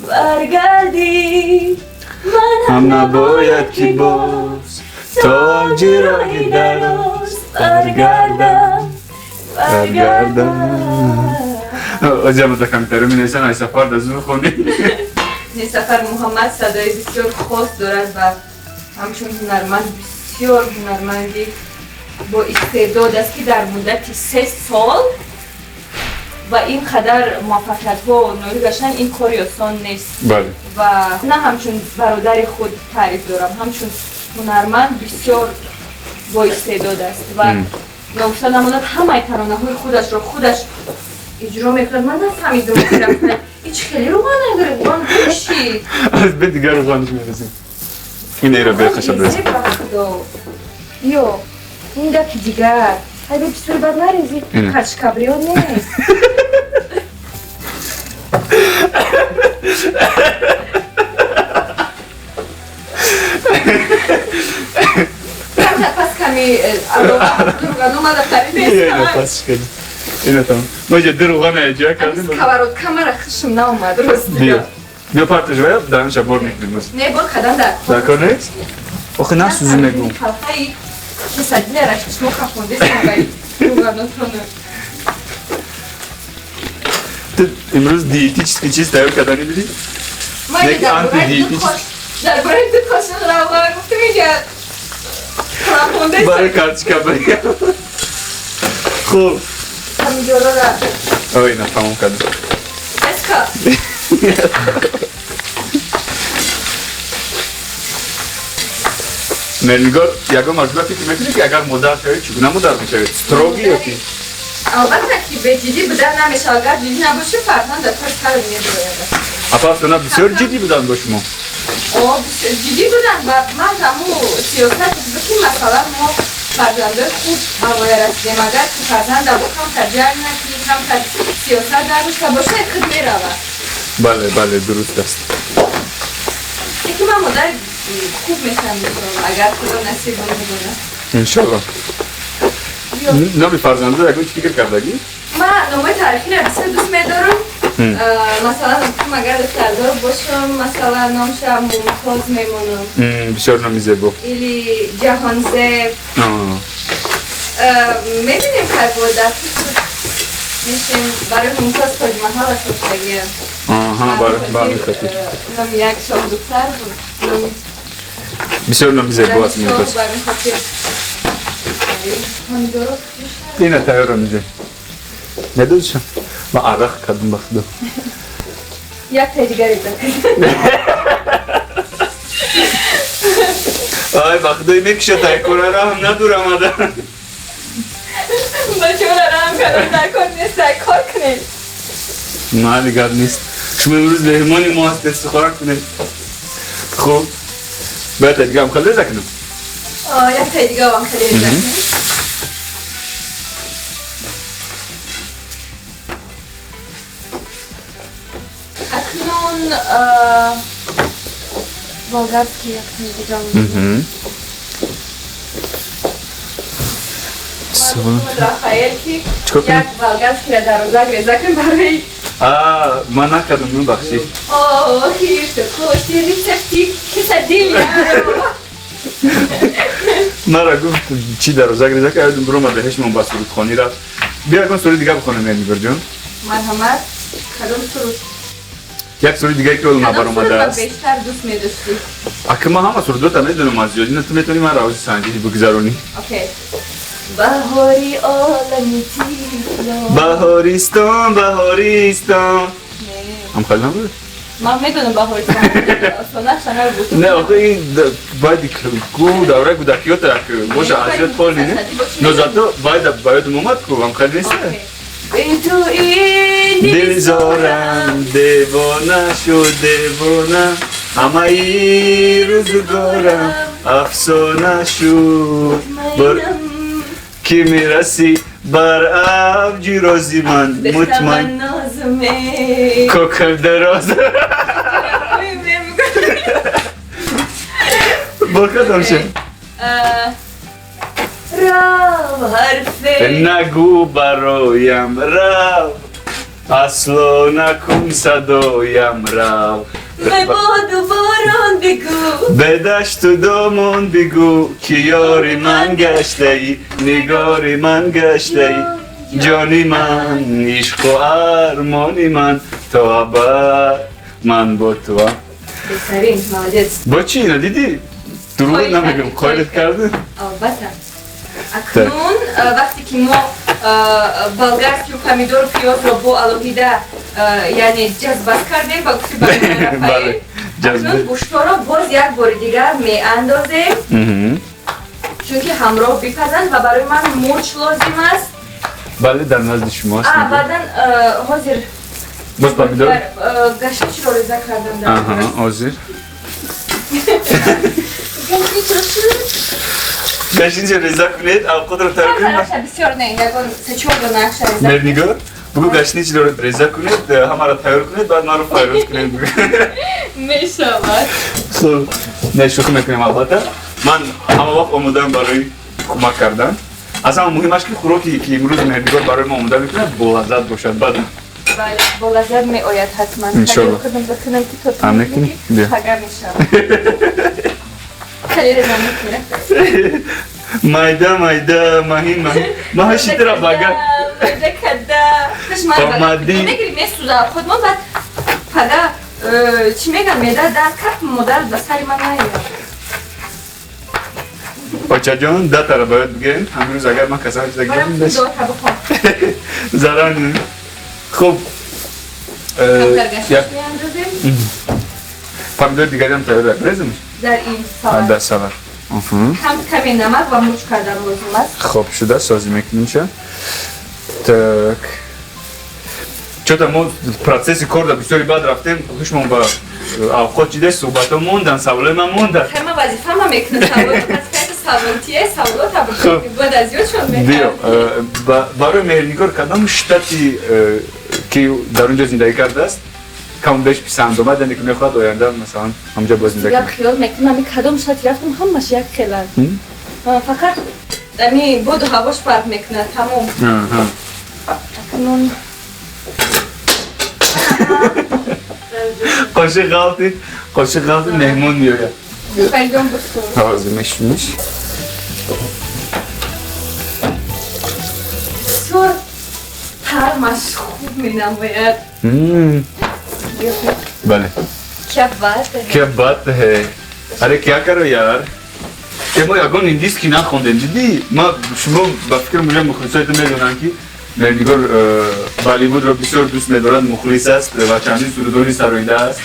баргардӣ, ман ҳам набояд ки боз то ҷироҳи дароз баргардам, баргардам. Оҷа дар комментарио менависанд, ай Сафар дар зур хонӣ. Не, Сафар Муҳаммад садои бисёр хос дорад ва ҳамчун ҳунарманд бисёр ҳунарманди бо истеъдод аст, ки дар муддати 3 сол ва ин қадар муваффақиятҳо ноил гаштан, ин кори осон нест. Ва на ҳамчун бародари худ таъриф дорам, ҳамчун ҳунарманд бисёр боистеъдод аст ва ногуфта намонад, ҳамаи таронаҳои худашро худаш иҷро мекунад. Ман нафаҳмидам, ҳеҷ хеле руған надорем, руған гӯшид. Аз бе дигар руғанш мерасем. Ин эро бехаша брез. Ё, ин гапи дигар. Ай, бе бисёр бад нарези. Карчкабриё нест. Пас ками руған омада харидем. Пас кардем. Ина тамом. Мо ҷа ду руған ҷоя кардем. Сковородка мара хушм наомад, рост. Биё. Биё, парташ вая, дарунша бор мекунем. Не, бор кадан дар. Дар кор нест? Охи насӯзӣ мегӯм. Халқаи кисадилара шумо хафондесам бай руғанотону. Ту имрӯз диетический чиз тайёр карданӣ будӣ? Дар бораи ду қошиқ равған гуфтам, инҷа барои карточка. Хуб. Помидорора. Ой, на, тамом кардем. Эска. Меҳрнигор, ягон маротиба фикр мекунӣ, ки агар модар шавед, чӣ гуна модар мешавед? Строгий ё ки? Албатта, ки беҷиддӣ будан намешавад. Агар ҷиддӣ набошӣ, фарзанд дар пас сар медояд. Апа Афсона бисёр ҷиддӣ буданд бо шумо? О, ҷиддӣ буданд ва ман ҳаму сиёсат буд, ки масалан мо фарзандои хуб ба воя расидем. Агар ки фарзанда бо камтар ҷанг накунӣ, камтар сиёсат надошта бошад, худ меравад. Бале, бале, дуруст аст. Ки ман модар хуб мешавам, агар Худо насибам бидонад. Иншолло. Номи фарзандо ягон чӣ фикр кардагӣ? Ман номои таърихиро бисёр дӯст медорам. Масалан, агар духтардор бошам, масалан, номша Мумтоз мемонам. Бисёр номи зебо. Или Ҷаҳонзеб. Мебинем, хай, бо дар мешем. Барои Мумтоз Тоҷмаҳал сохтагиам. Ба ҳамин хотир. Номи як шоҳдухтар буд. Бисёр номи зебо аст Мумтоз. Ба ҳамин хотир. Ина тайёрро мизем. Медонишам, ман арақ кардам, ба Худо. Як тай дигар реза. Ай, ба Худои, мекушад, ай кора раҳм надорам ада. Бачаҳоро раҳм кардам дар кор нест, ай кор кунед. Майли, гап нест. Шумо имрӯз меҳмони мо ҳастед, сухора кунед. Хуб, бояд тай дигарам хеле реза кунам? Як тай дигарам хеле реза кунем. Болгарский як дигар. Рафаэл ки як болгарскиро дарозак реза кун барои ман накардам, мебахшӣ. Мара гуфт чӣ дарозак реза кардам, биромад беҳешмон ба сурудхонӣ рафт. Биё ягон суруди дигар бихонем, Меҳрнигорҷон. Марҳамат, кадом суруд? Як суруди дигаре ки ҳоло набаромадааст. Бештар дӯст медоштӣ? Ака, ман ҳама сурудота медонам аз ёд. Ина ту метавонӣ ман равози санҷиши бигзаронӣ. Окей. Баҳори олами тифло. Баҳористон, баҳористон. Ҳам хеле набуд? Ман медонам баҳористон. Осонаш набуд. Не, охе ин бояд ку давраи кӯдакиёта боша аз ёд холӣ не? Но зато бояд ба ёдам омад ку ҳам хеле нест. Ту ин дили зорам девона шуд девона, ҳамаи рӯзгорам афсона шуд. Ки мерасӣ бар авҷи рози ман мутмаин кокал дароз. Бо кадом ше? Рав ҳарфе нагӯ бароям, рав асло накун садоям, рав به боду борон бигӯ, به дашту домон бигӯ, ки ёри ман гаштаӣ, нигори ман гаштаӣ, ҷони ман, ишқу армони ман, то абад ман бо туам. Беҳтарин, молодец. Бо чӣ ина дидӣ? Дурӯғ намегӯям, қоилат карда? Албатта. Акнун вақте ки мо болгарскию помидору пиёзро бо алоҳида, яъне ҷазбаст кардем ба гуфти Рафаэл, акнун гӯштҳоро боз як бори дигар меандозем, чунки ҳамроҳ бипазанд ва барои ман мурч лозим аст. Бале, дар назди шумо аст. Баъдан ҳозир боз помидор гашничро реза кардам. Ҳозир гашничро реза кунед, авқотро тайёр кунед. Бисёр не, ягон се-чор дона реза. Меҳрнигор, бугӯ гашничро реза кунед, ҳамаро тайёр кунед, баъд маро файроз кунед. Мешавад. Хуб, не, шӯхӣ мекунем албатта. Ман ҳама вақт омодаам барои кӯмак кардан. Аз ҳама муҳимаш ки хӯроке ки имрӯз Меҳрнигор барои мо омода мекунад болаззат бошад. Баъд бале, болаззат меояд ҳатман. Иншолло. Кунам ки то мекунӣ? Пага мешавад. Хеле реза мекунам. Майда майда, маҳин маҳин. Маҳашитра бага. Майда када. Омадӣ. Мегирӣ месӯза худмон, баъд пага чӣ меган, меда дар каф модар ба сари ман наояд. Очаҷон, датара бояд бигӯем. Ҳамин рӯз агар ман касам чиза гирам, зарар не. Хуб, помидори дигариам тайёр резамш? Дар ин салат. Дар салат. Кам каме намак ва мурч кардан лозим аст. Хоб шуда, созӣ мекунем ша. Так. Чота мо процесси кор дар бисёри бад рафтем, хушмон ба авқот чида, суҳбатҳо мондан, саволои ман мондан. Хема вазифама мекунам, саволтие, саволота бояд аз ёдшон мекардам. Биё, барои Меҳрнигор кадом штати ки дар он ҷо зиндагӣ кардааст каму беш писанд омад, яъне ки мехоҳад оянда масалан ҳамҷо боз зиндагӣ кунад? Хиёл мекунам ами кадом штати рафтам ҳамаш як хеланд. Фақат ами боду ҳавош фарқ мекунад, тамом. Акнун қошиқ ғалти, қошиқ ғалти меҳмон меояд. Фаридон бусур. Ҳозир мешуниш. Бисёр таъмаш хуб менамояд. Бале. क्या बात है. क्या बात है. अरे क्या करो यार? Мо ягон индийский нахондем, дидӣ? Ма шумо ба фикр муҷа мухлисои ту медонанд ки Меҳрнигор Болливудро бисёр дӯст медорад, мухлис аст ва чандин сурудҳо низ сароидааст.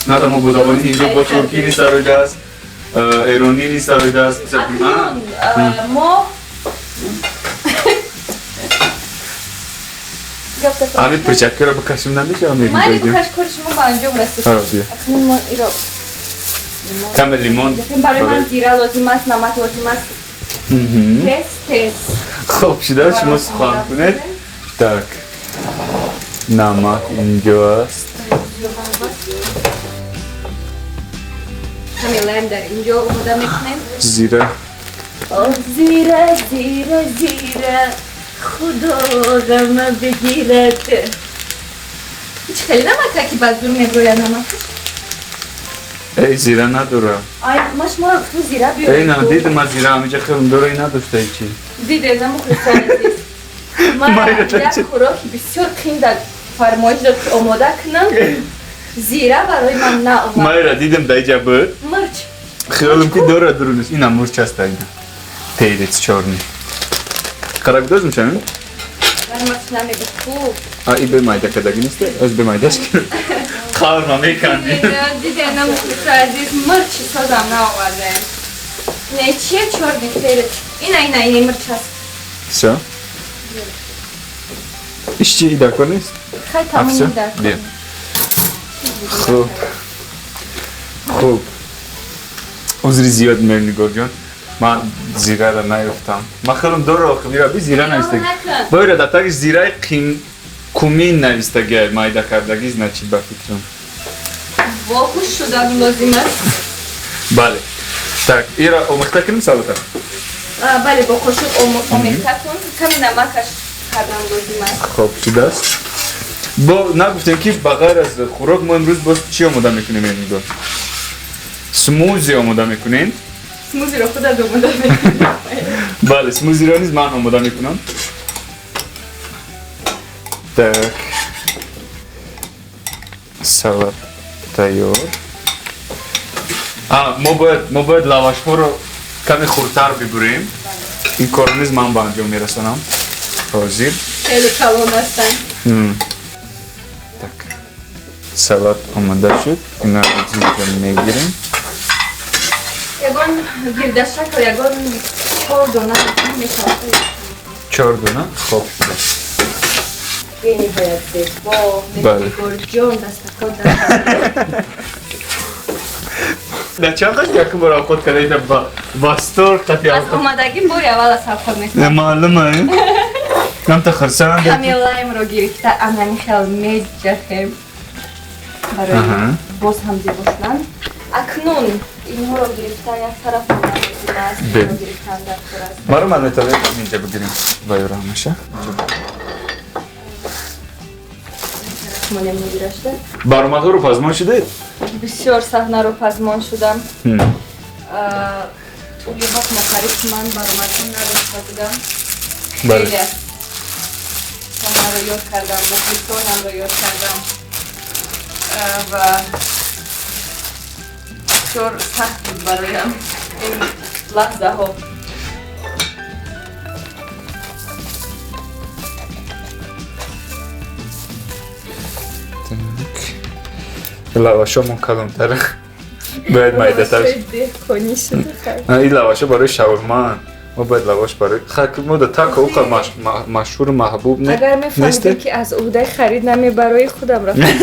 На танҳо бо забони ҳиндӣ, бо туркӣ низ сароидааст, эронӣ низ сароидааст. Мо ҳамин перчаткаро бикашем намешавад? Ман бикаш, кори шумо ба анҷом расид. Акнун мо иро каме лимон барои ман зира лозим аст, намак лозим аст. Тез тез. Хоб шуда, шумо сухан кунед. Так, намак инҷо аст. Каме лайм дар инҷо омода мекунем. Зира. Зира, зира, зира, худо ғама бигирад. Ҳеҷ хеле намака ки ба зур меброяд намакаш. Эй, зира надорам. Ай, ма шуморо гуфтам зира биёред. Эй, на, дидам ман зира ҳамиҷа хелм дора, и надошта ҳечи. Диде, намухлисон азиз. Ман як хӯроки бисёр қин дар фармоиш дод ки омода кунам. Зира барои ман наомад. Майра дидам дар иҷа буд. Мурч. Хиёлам ки дора дурунаш. Ина мурч аст ина. Перец чёрный. Қарак доз мешавем? Ман мурч намегӯ хуб. А и бе майда кадаги нест? Аз бе майдаш ки. Қарма меканди. Диде, намухлисо азиз, мурчи созам наовардаем. Не, чие чёрный перец? Ина, ина, ина мурч аст. Всё? Иш чи дар кор нест? Хай, тамом дар кор. Хуб. Хуб. Узри зиёд, Меҳрнигорҷон. Ман зираро наёфтам. Ман хелам дора охир мира би зира навистаги. Бойра дар таги зираи қим кумин навистаги майда кардаги, значит ба фикрам. Вохуш шудан лозим аст. Бале. Так, ира омехта кунем салата? Бале, бо қошуқ омехта кун. Каме намакаш кардан лозим аст. Хоб шудааст. Бо нагуфтем ки ба ғайр аз хӯрок мо имрӯз боз чӣ омода мекунем, Меҳрнигор? Смузи омода мекунем. Смузиро худат омода мекунӣ. Бале, смузиро низ ман омода мекунам. Так. Салат тайёр. А, мо бояд лавашҳоро каме хурдтар бибурем. Ин корро низ ман ба анҷом мерасонам. Ҳозир. Хеле калон ҳастанд. Так. Салат омода шуд. Ина зинҷа мегирем. Ягон гирдашакл, ягон 4 дона мешавад. 4 дона? Хоб шудааст. Бениҳоят зебо. Меҳрнигорҷон, дастакот дар. Дар чанд қашт якум бор авқот кардаида ба восторг қати Аз омадагим бори аввал аз авқот мекунам. Маълума, камта хурсанд. Каме лаймро гирифта анани хел меҷахем барои боз ҳам зебо шудан. Акнун инҳоро гирифта як тараф лозим аст, гирифтан дар кор аст. Маро ман метавонем инҷа бигирем вайро ҳамаша. Баромадҳоро пазмон шудед? Бисёр саҳнаро пазмон шудам. Тӯли ҳафт моҳ қариб ман баромадҳо надошта будам. Хеле саҳнаро ёд кардам, мухлисонамро ёд кардам ва бисёр сахт буд бароям ин лаҳзаҳо. Лавашомон калонтар бояд майдатар. Ин лавашо барои шаурмаанд. Мо бояд лаваш барои мо да тако уқа машҳуру маҳбуб не. Агар мефаҳмидем ки аз уҳдаи харид намебарои худам рафтам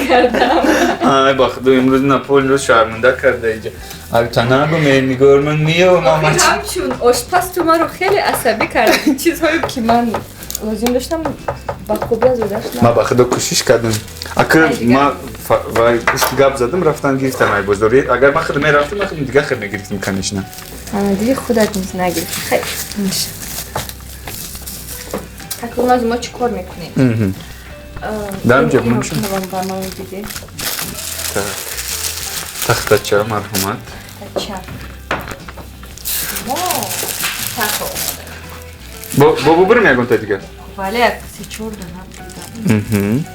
кардам. Ай ба худо имрӯз на пол имрӯз шарманда карда иҷа. Албатта нагу Меҳрнигор ман меёвам. Ҳамчун ошпаз ту маро хеле асабӣ кардӣ. Чизҳое ки ман лозим доштам ба хубӣ аз уҳдаш на. Ман ба худо кӯшиш кардам. Акр ма вай пушти гап задам, рафтан гирифтам ай бозор. Агар ман худ мерафтам, ман худ дигар хел мегирифтам, конечно. Ана диди худат низ нагирифтӣ. Хай, меша. Акнун аз мо чӣ кор мекунем? Дар инҷо мунчун. Так. Тахтача, марҳамат. Тахтача. Во, тахо. Бо бубурим ягон та дигар? Бале, як се-чор дона будам.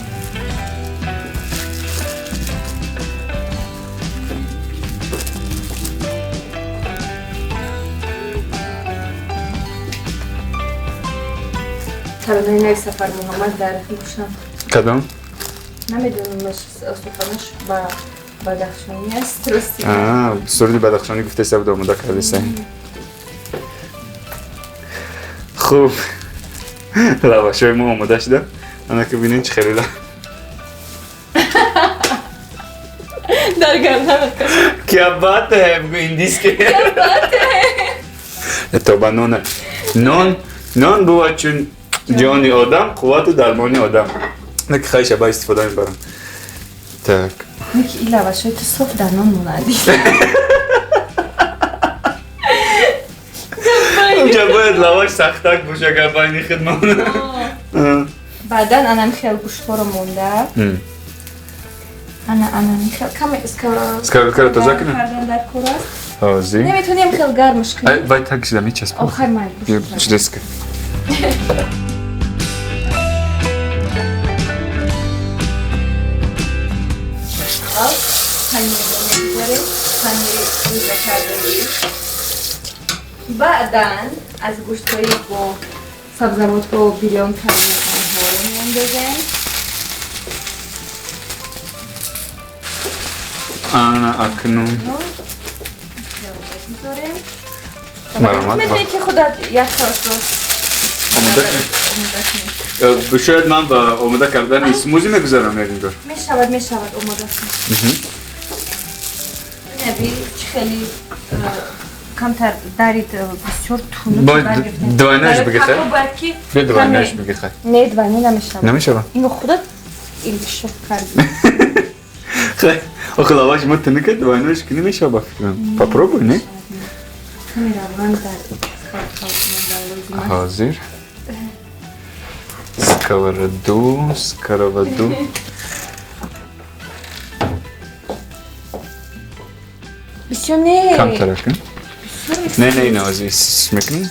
Таронаи нави Сафар Муҳаммад дар гӯшам. Кадом? Намедонам, суханаш ба бадахшонӣ аст, рости. Суруди бадахшонӣ гуфтеса буд, омода кардеса. Хуб, лавашҳои мо омода шуда. Ана ки бинед чӣ хеле дар гарданат кашид. Кя бат ҳай, бигӯ индиски. Кя бат ҳай. Тоба нона. Нон, нон бувад чун ҷони одам, қуввату дармони одам. На ки хайша ба истифода мебарам. Так. Ники и лавашои ту соф дар нон монандӣ. Унҷа бояд лаваш сахтак боша, агар байни хидмат. Баъдан анам хел гӯштҳоро монда. Ана анами хел каме Сковородкаро тоза кунем? Кардан дар кор аст. Ҳозир. Наметонем хел гармш кунем. Вай так шида мечаспад. Охай майл. Чудеска. Панирро мегузорем, панири рӯза кардагӣ. Баъдан аз гӯштҳои бо сабзавотҳо бирён кардани онҳоро меандозем. Ана акнун мегузорем. Марҳамат. Метавонӣ ки худат як торашро омода кунӣ. Шояд ман ба омода кардани смузи мегузарам як нигоҳ. Мешавад, мешавад, омода кун. Наби чӣ хеле камтар дарид, бисёр тунук. Бояд двойноиш бигӣ, хай? Бояд ки Биё двойноиш бигӣ, хай. Не, двойной намешавад. Намешавад? Ино худат инкишоф кардӣ. Хай, охи лаваш мо тунука, двойноиш кунӣ мешавад ба фикрам. Попробуй, не? Каме равған дар лозим аст. Ҳозир. Сковороду, сковороду. Бисёр не. Камтарак. Бисёр. Не, не, ина ҳозир мекунем.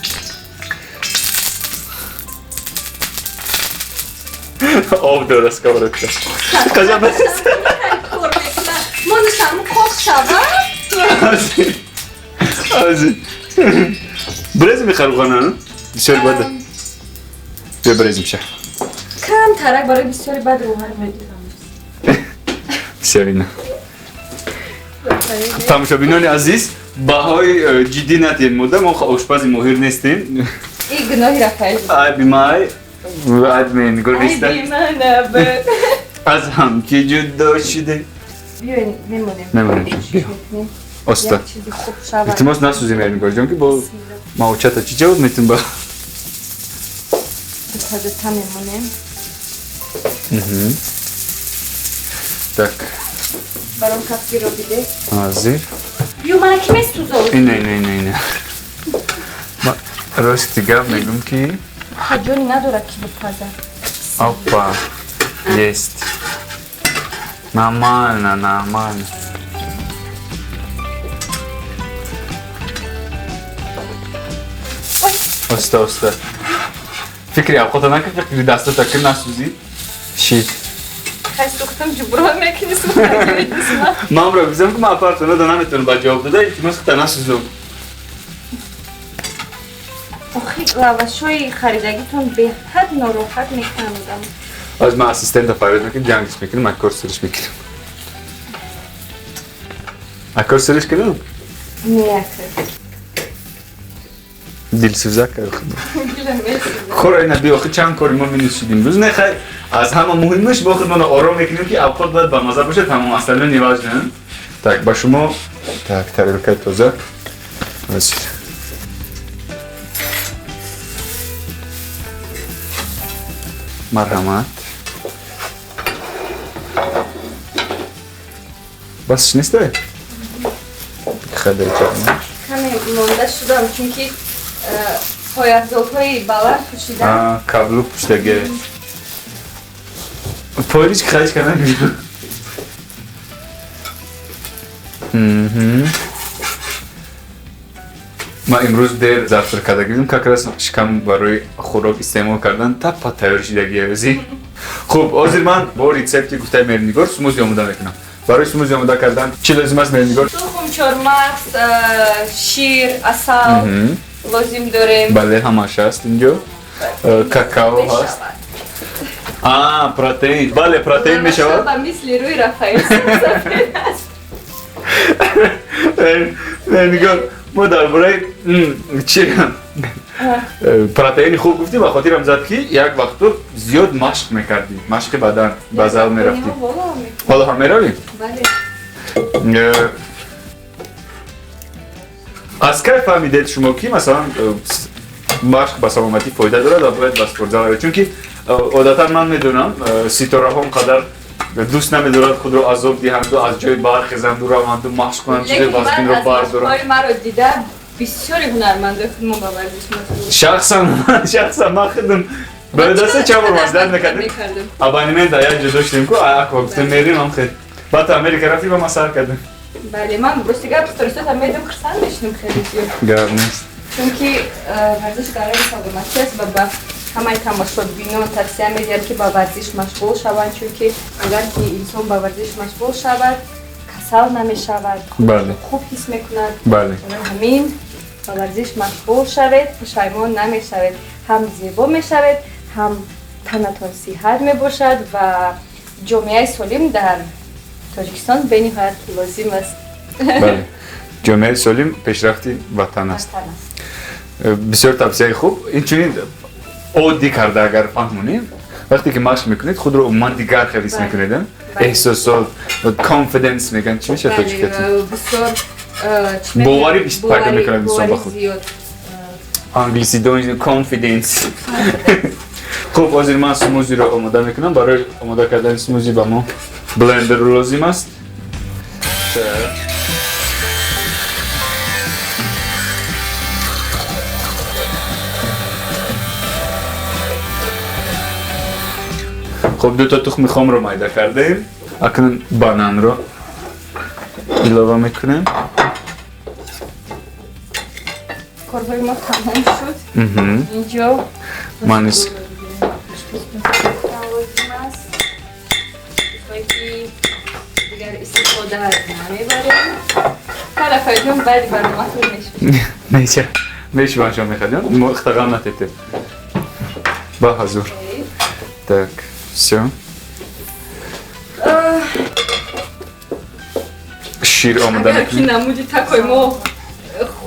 Об дора сковородка. Қаза бас. Кор мекунад. Мо нишам қоқ шавад. Ҳозир. Ҳозир. Брезим мехарухана? Бисёр бада. Биё брезим ша. Кам тарак барои бисёри бад рӯҳар медиҳам. Бисёр ина. Тамошобинони азиз, баҳои ҷиддӣ надиҳед мода, мо ошпази моҳир нестем. И гуноҳи Рафаэл. Айби май, айби Менигор неста. Айби ман набуд. Аз ҳам ки ҷудо шуде. Биёен мемонем. Мемонем. Биё. Оста. Як чизи хуб шавад. Илтимос насӯзем, Менигорҷон, ки бо маочата чӣ ҷавоб метун ба. Дута дута мемонем. Так. Баром кафгиро биде. Ҳозир. Ё мана ки месӯзод? Ина, ина, ина, ина. Ма рости гап мегӯм ки Ҷони надорад ки бипазад. Опа, есть. Нормально, нормально. Оста, оста. Фикри авқота накун, фикри дастата кун, насӯзӣ. Шид. Хай сӯхтам, ҷуброн мекунӣ сӯхтагири. Ман ро гуфтам ки ман апартона да наметавонам ба ҷавоб дода, илтимос худта насӯзом. Охи лавашҳои харидагитон беҳад нороҳат мекунам. Аз ман ассистента фарёд мекунем, ҷангиш мекунем, акор сириш мекунем. Акор сириш кунам? Не, акор. Дилсӯза кард худо. Хора ина биё, охи чанд кори мо минус шудим. Рӯз не, хай аз ҳама муҳимаш бо худмон ором мекунем ки авқот бояд ба маза бошад, тамом остальное не важно. Так, ба шумо так тарелкаи тоза. Ҳозир. Марҳамат. Бас нестай? Хадар чарма. Каме монда шудам, чунки пойафзолҳои баланд пӯшидам. Каблук пӯшидаги. Пойрич ки харид кардан. Ман имрӯз дер завтрак карда гирифтам, как раз шикам барои хӯрок истеъмол кардан таппа тайёр шидагия ӯзи. Хуб, ҳозир ман бо рецепти гуфтаи Мернигор смузи омода мекунам. Барои смузи омода кардан чӣ лозим аст, Мернигор? Тухм, чормағз, шир, асал лозим дорем. Бале, ҳамааш аст инҷо. Какао ҳаст. Протеин. Бале, протеин мешавад. Ба мисли рӯи Рафаэл сафед аст. Мернигор, мо дар бораи чи протеини хуб гуфтем, ба хотирам зад ки як вақто зиёд машқ мекардӣ, машқи бадан, ба зал мерафтӣ. Ҳоло ҳам меравӣ? Бале. Аз кай фаҳмидед шумо ки масалан машқ ба саломатӣ фоида дорад ва бояд ба спортзал равед? Чунки одатан ман медонам ситораҳо он қадар Дӯст намедорад худро азоб диҳанду аз ҷои бархезанду раванду машқ кунанд, чизе вазминро бардоранд. Маро дида бисёри ҳунармандои худмо ба варзиш машғул. Шахсан ман худам ба даста чанд бор маслиҳат мекардем. Абонемент дар як ҷо доштем ку, ако гуфтем мерим ам хел. Баъд Америка рафтӣ ва ман сар кардем. Бале, ман рости гап сторисота медам, хурсанд мешудам хеле зиёд. Гап нест. Чунки варзиш барои саломатӣ аст ва ба ҳамаи тамошобинон тавсия медиҳам, ки ба варзиш машғул шаванд, чунки агар ки инсон ба варзиш машғул шавад, касал намешавад, хуб ҳис мекунад. Барои ҳамин ба варзиш машғул шавед, пушаймон намешавед, ҳам зебо мешавед, ҳам танатон сиҳат мебошад ва ҷомеаи солим дар Тоҷикистон бениҳоят лозим аст. Бале, ҷомеаи солим пешрафти ватан аст. Бисёр тавсияи хуб. Инчунин оддӣ карда агар фаҳмонем, вақте ки машқ мекунед, худро умуман дигар хел ҳис мекунед, эҳсосот, confidence мегӯянд, чӣ мешавад тоҷикати? Боварӣ пайдо мекунад инсон ба худ. Англиси confidence. Хуб, ҳозир ман смузиро омода мекунам. Барои омода кардани смузи ба мо блендер лозим аст. Хуб, дута тухми хомро майда кардаем. Акнун бананро илова мекунем. Корҳои мо тамом шуд. Инҷо ман низ лозим аст, ки дигар истифода намебарем. Рафаэлҷон, баъди барноматон мешавад. Мешаванд, шо мехадиён, мо ихтағам натетем ба ҳазур. Так, всё, шир омода мекунем. Ки намуди такои мо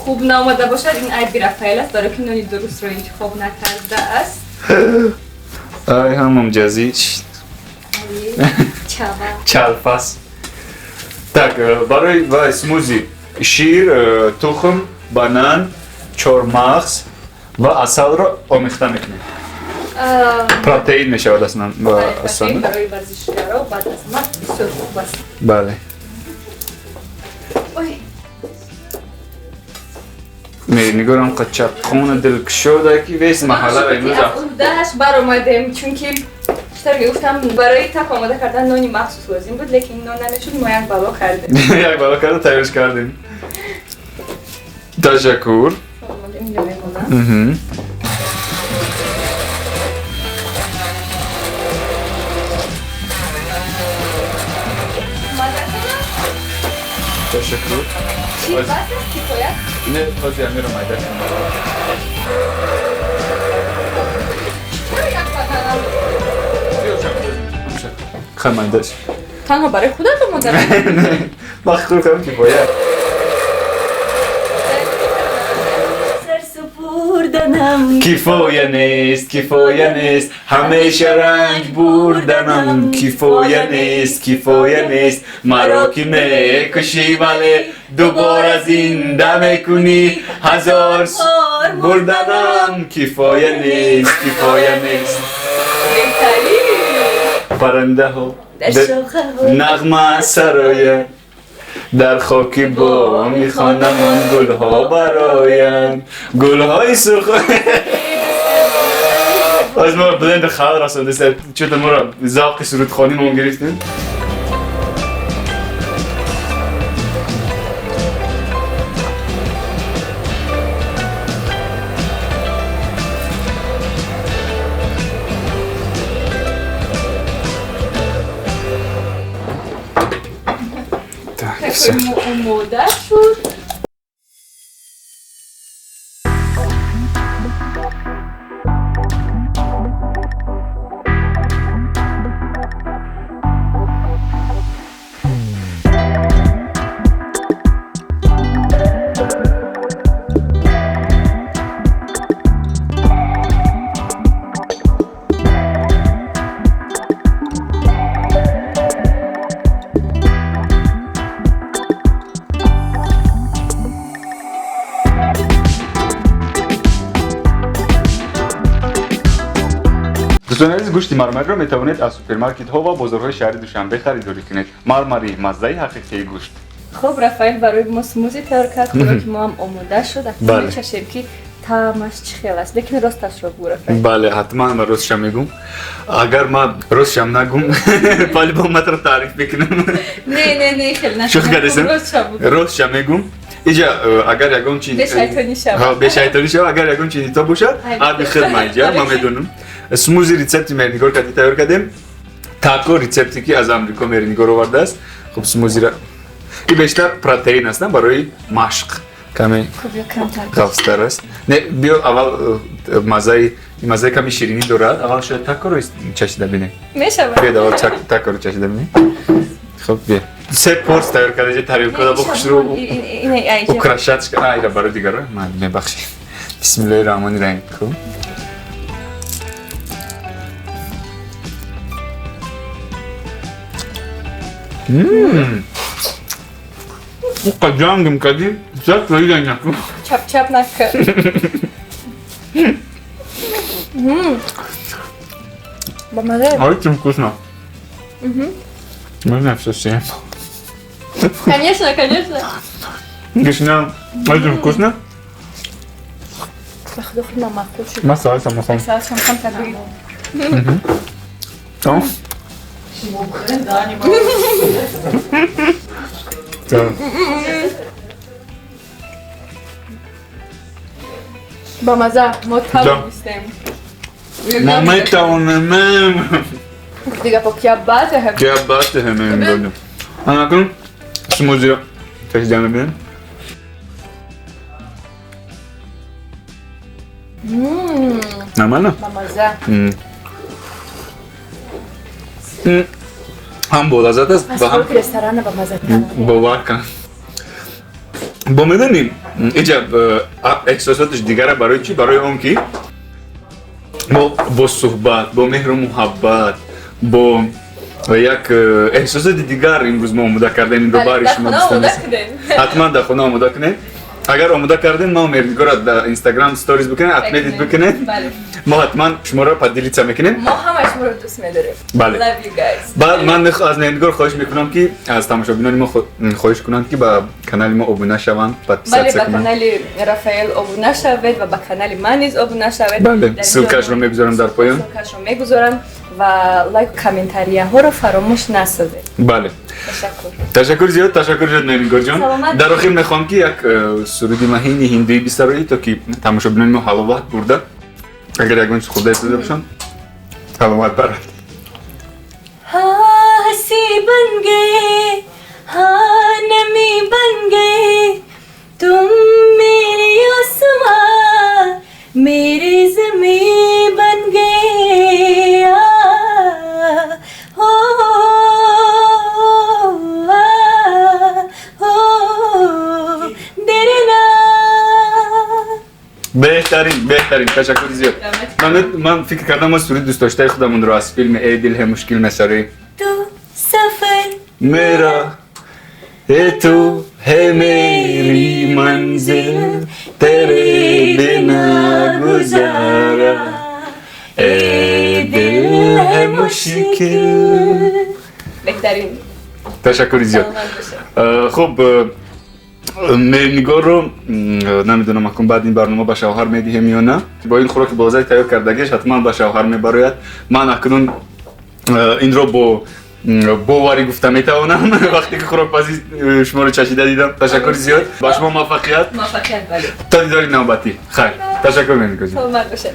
хуб наомада бошад, ин айби Рафаэл аст, барои ки нони дурустро интихоб накардааст. Ай, ҳамам ҷази чалфас. Так, барои вай смузи шир, тухм, банан, чормағз ва асалро омехта мекунем. Протеин мешавад аслан. Барои варзишгаро баъд аз ҳама бисёр хуб аст. Бале. Меҳрнигорам қачаққона дилкушода ки вес маҳалларо имрӯз уҳдааш баромадем, чунки читар гуфтам, барои так омода кардан нони махсус лозим буд, лекин нон намешуд, мо як бало кардем. Як бало карда тайёрш кардем. Ташаккур. Ташаккур. Чӣ бас аст, кифоя? Не, ҳозир амиро майда кунам. Чаро як бананам? Хай, майдаш. Танҳо барои худат омода? Ман хӯрдам, кифоя. Кифоя нест, кифоя нест, ҳамеша ранҷ бурданам кифоя нест, кифоя нест. Маро ки мекушӣ, вале дубора зинда мекунӣ, ҳазор бурданам кифоя нест, кифоя нест. Паррандаҳо нағма сароянд, дар хоки боми хонамон гулҳо бароянд, гулҳои сурх. Аз мо блендер хабар расондаст, чӯта моро завқи сурудхонимон гирифтем. Омода шуд. Дӯстони азиз, гӯшти мармариро метавонед аз супермаркетҳо ва бозорҳои шаҳри Душанбе харидорӣ кунед. Мармарӣ, маззаи ҳақиқии гӯшт. Хуб, Рафаэл барои мо смузи тайёр кард, хӯроки мо ҳам омода шуд. Акнун мечашем, ки таъмаш чӣ хел аст. Лекин росташро бигӯ, Рафаэл. Бале, ҳатман ман росташам мегӯм. Агар ман росташам нагӯм, по-любому матро таъриф мекунам. Не, не, не, хел нашуд. Шӯхӣ кардесем? Росташам мегӯм. Иҷа агар ягон чи бешайтонӣ шавад. Бешайтонӣ шавад, агар ягон чи нито бошад, аби худ ман иҷа, ман медонам. Смузи рецепти Меҳрнигор кардӣ тайёр кардем. Тако рецепте ки аз Амрико Меҳрнигор овардааст. Хуб, смузира и бештар протеин аст, барои машқ. Каме ғафзтар аст. Не, биё аввал маззаи маззаи ками ширинӣ дорад. Аввал шояд такоро чашида бинем. Мешавад. Биёед аввал такоро чашида бинем. Хуб, биё. Се порс тайёр карда, ҷа тарелкада бо хушрӯ украшать. А, ира барои дигаро. Ман мебахшед. Бисмиллоҳи раҳмони раҳим. Хуб. Ҷангм кардӣ, зад фоида накун. Чап-чап накард. Бамаза. Очень вкусно. Можно я все съем? Конечно, конечно. Гишна, очень вкусно. Ман салатам мехоҳам. Салатам камтар бигир. Тамом? Бамаза, мо тавонистем. Мо метавонем. Дига по кя бате хем. Кя бате хем. Анакун смузи чашида мебинем. Нормально? Бамаза. Ҳам болаззат аст ва ҳам ресторана бамаззатар. Бовар кун. Бо медонӣ, иҷа эҳсосоташ дигара барои чӣ? Барои он ки мо бо суҳбат, бо меҳру муҳаббат, бо як эҳсосоти дигар имрӯз мо омода кардем инро барои шумо дӯстон. Ҳатман дар хона омода кунед. Агар омода кардем, мо Меҳрнигорро дар Инстаграм сторис бикунед, отметить бикунед. Мо ҳатман шуморо поделиться мекунем. Мо ҳама шуморо дӯст медорем. Бале. Love you guys. Баъд ман аз Меҳрнигор хоҳиш мекунам, ки аз тамошобинони мо хоҳиш кунанд, ки ба канали мо обуна шаванд, подписаться кунанд. Бале, ба кунанд. канали Рафаэл обуна шавед ва ба канали ман низ обуна шавед. Бале, ссылкашро мегузорам дар поён. Ссылкашро мегузорам ва лайк, комментарияҳоро фаромӯш насозед. Бале. Ташаккур. Ташаккур зиёд, ташаккур зиёд, Меҳрнигорҷон. Саломат. Дар охир мехоҳам, ки як суруди маҳини ҳиндуӣ бисароӣ, то ки тамошобинони мо ҳаловат бурда, агар ягон чиз хӯрда истода бошанд, ҳаловат барад. हाँ हंसी बन गए, हाँ नमी बन गए, तुम मेरे आसमां मेरे ज़मीं बन गए। आ, हो, आ, हो, तेरे ना। Беҳтарин, беҳтарин, ташаккури зиёд. Ман фикр кардам, мо суруди дӯстдоштаи худамонро аз филми Э дил ҳе мушкил месароӣ. तू सफर мера э ту ҳе мери манзил, тере бина гузара, э дил ҳе мушкил. Беҳтарин. Ташаккури зиёд. Саломат бошед. Хуб, Меҳрнигорро намедонам, акун баъд ин барнома ба шавҳар медиҳем ё на. Бо ин хӯроки болаззати тайёр кардагиаш ҳатман ба шавҳар мебарояд. Ман акнун инро бо боварӣ гуфта метавонам, вақте ки хӯрокпазӣ шуморо чашида дидам. Ташаккури зиёд, ба шумо муваффақият. Муваффақият, бале. То дидори навбатӣ, хайр. Ташаккур, Меҳрнигорҷон. Саломат бошед.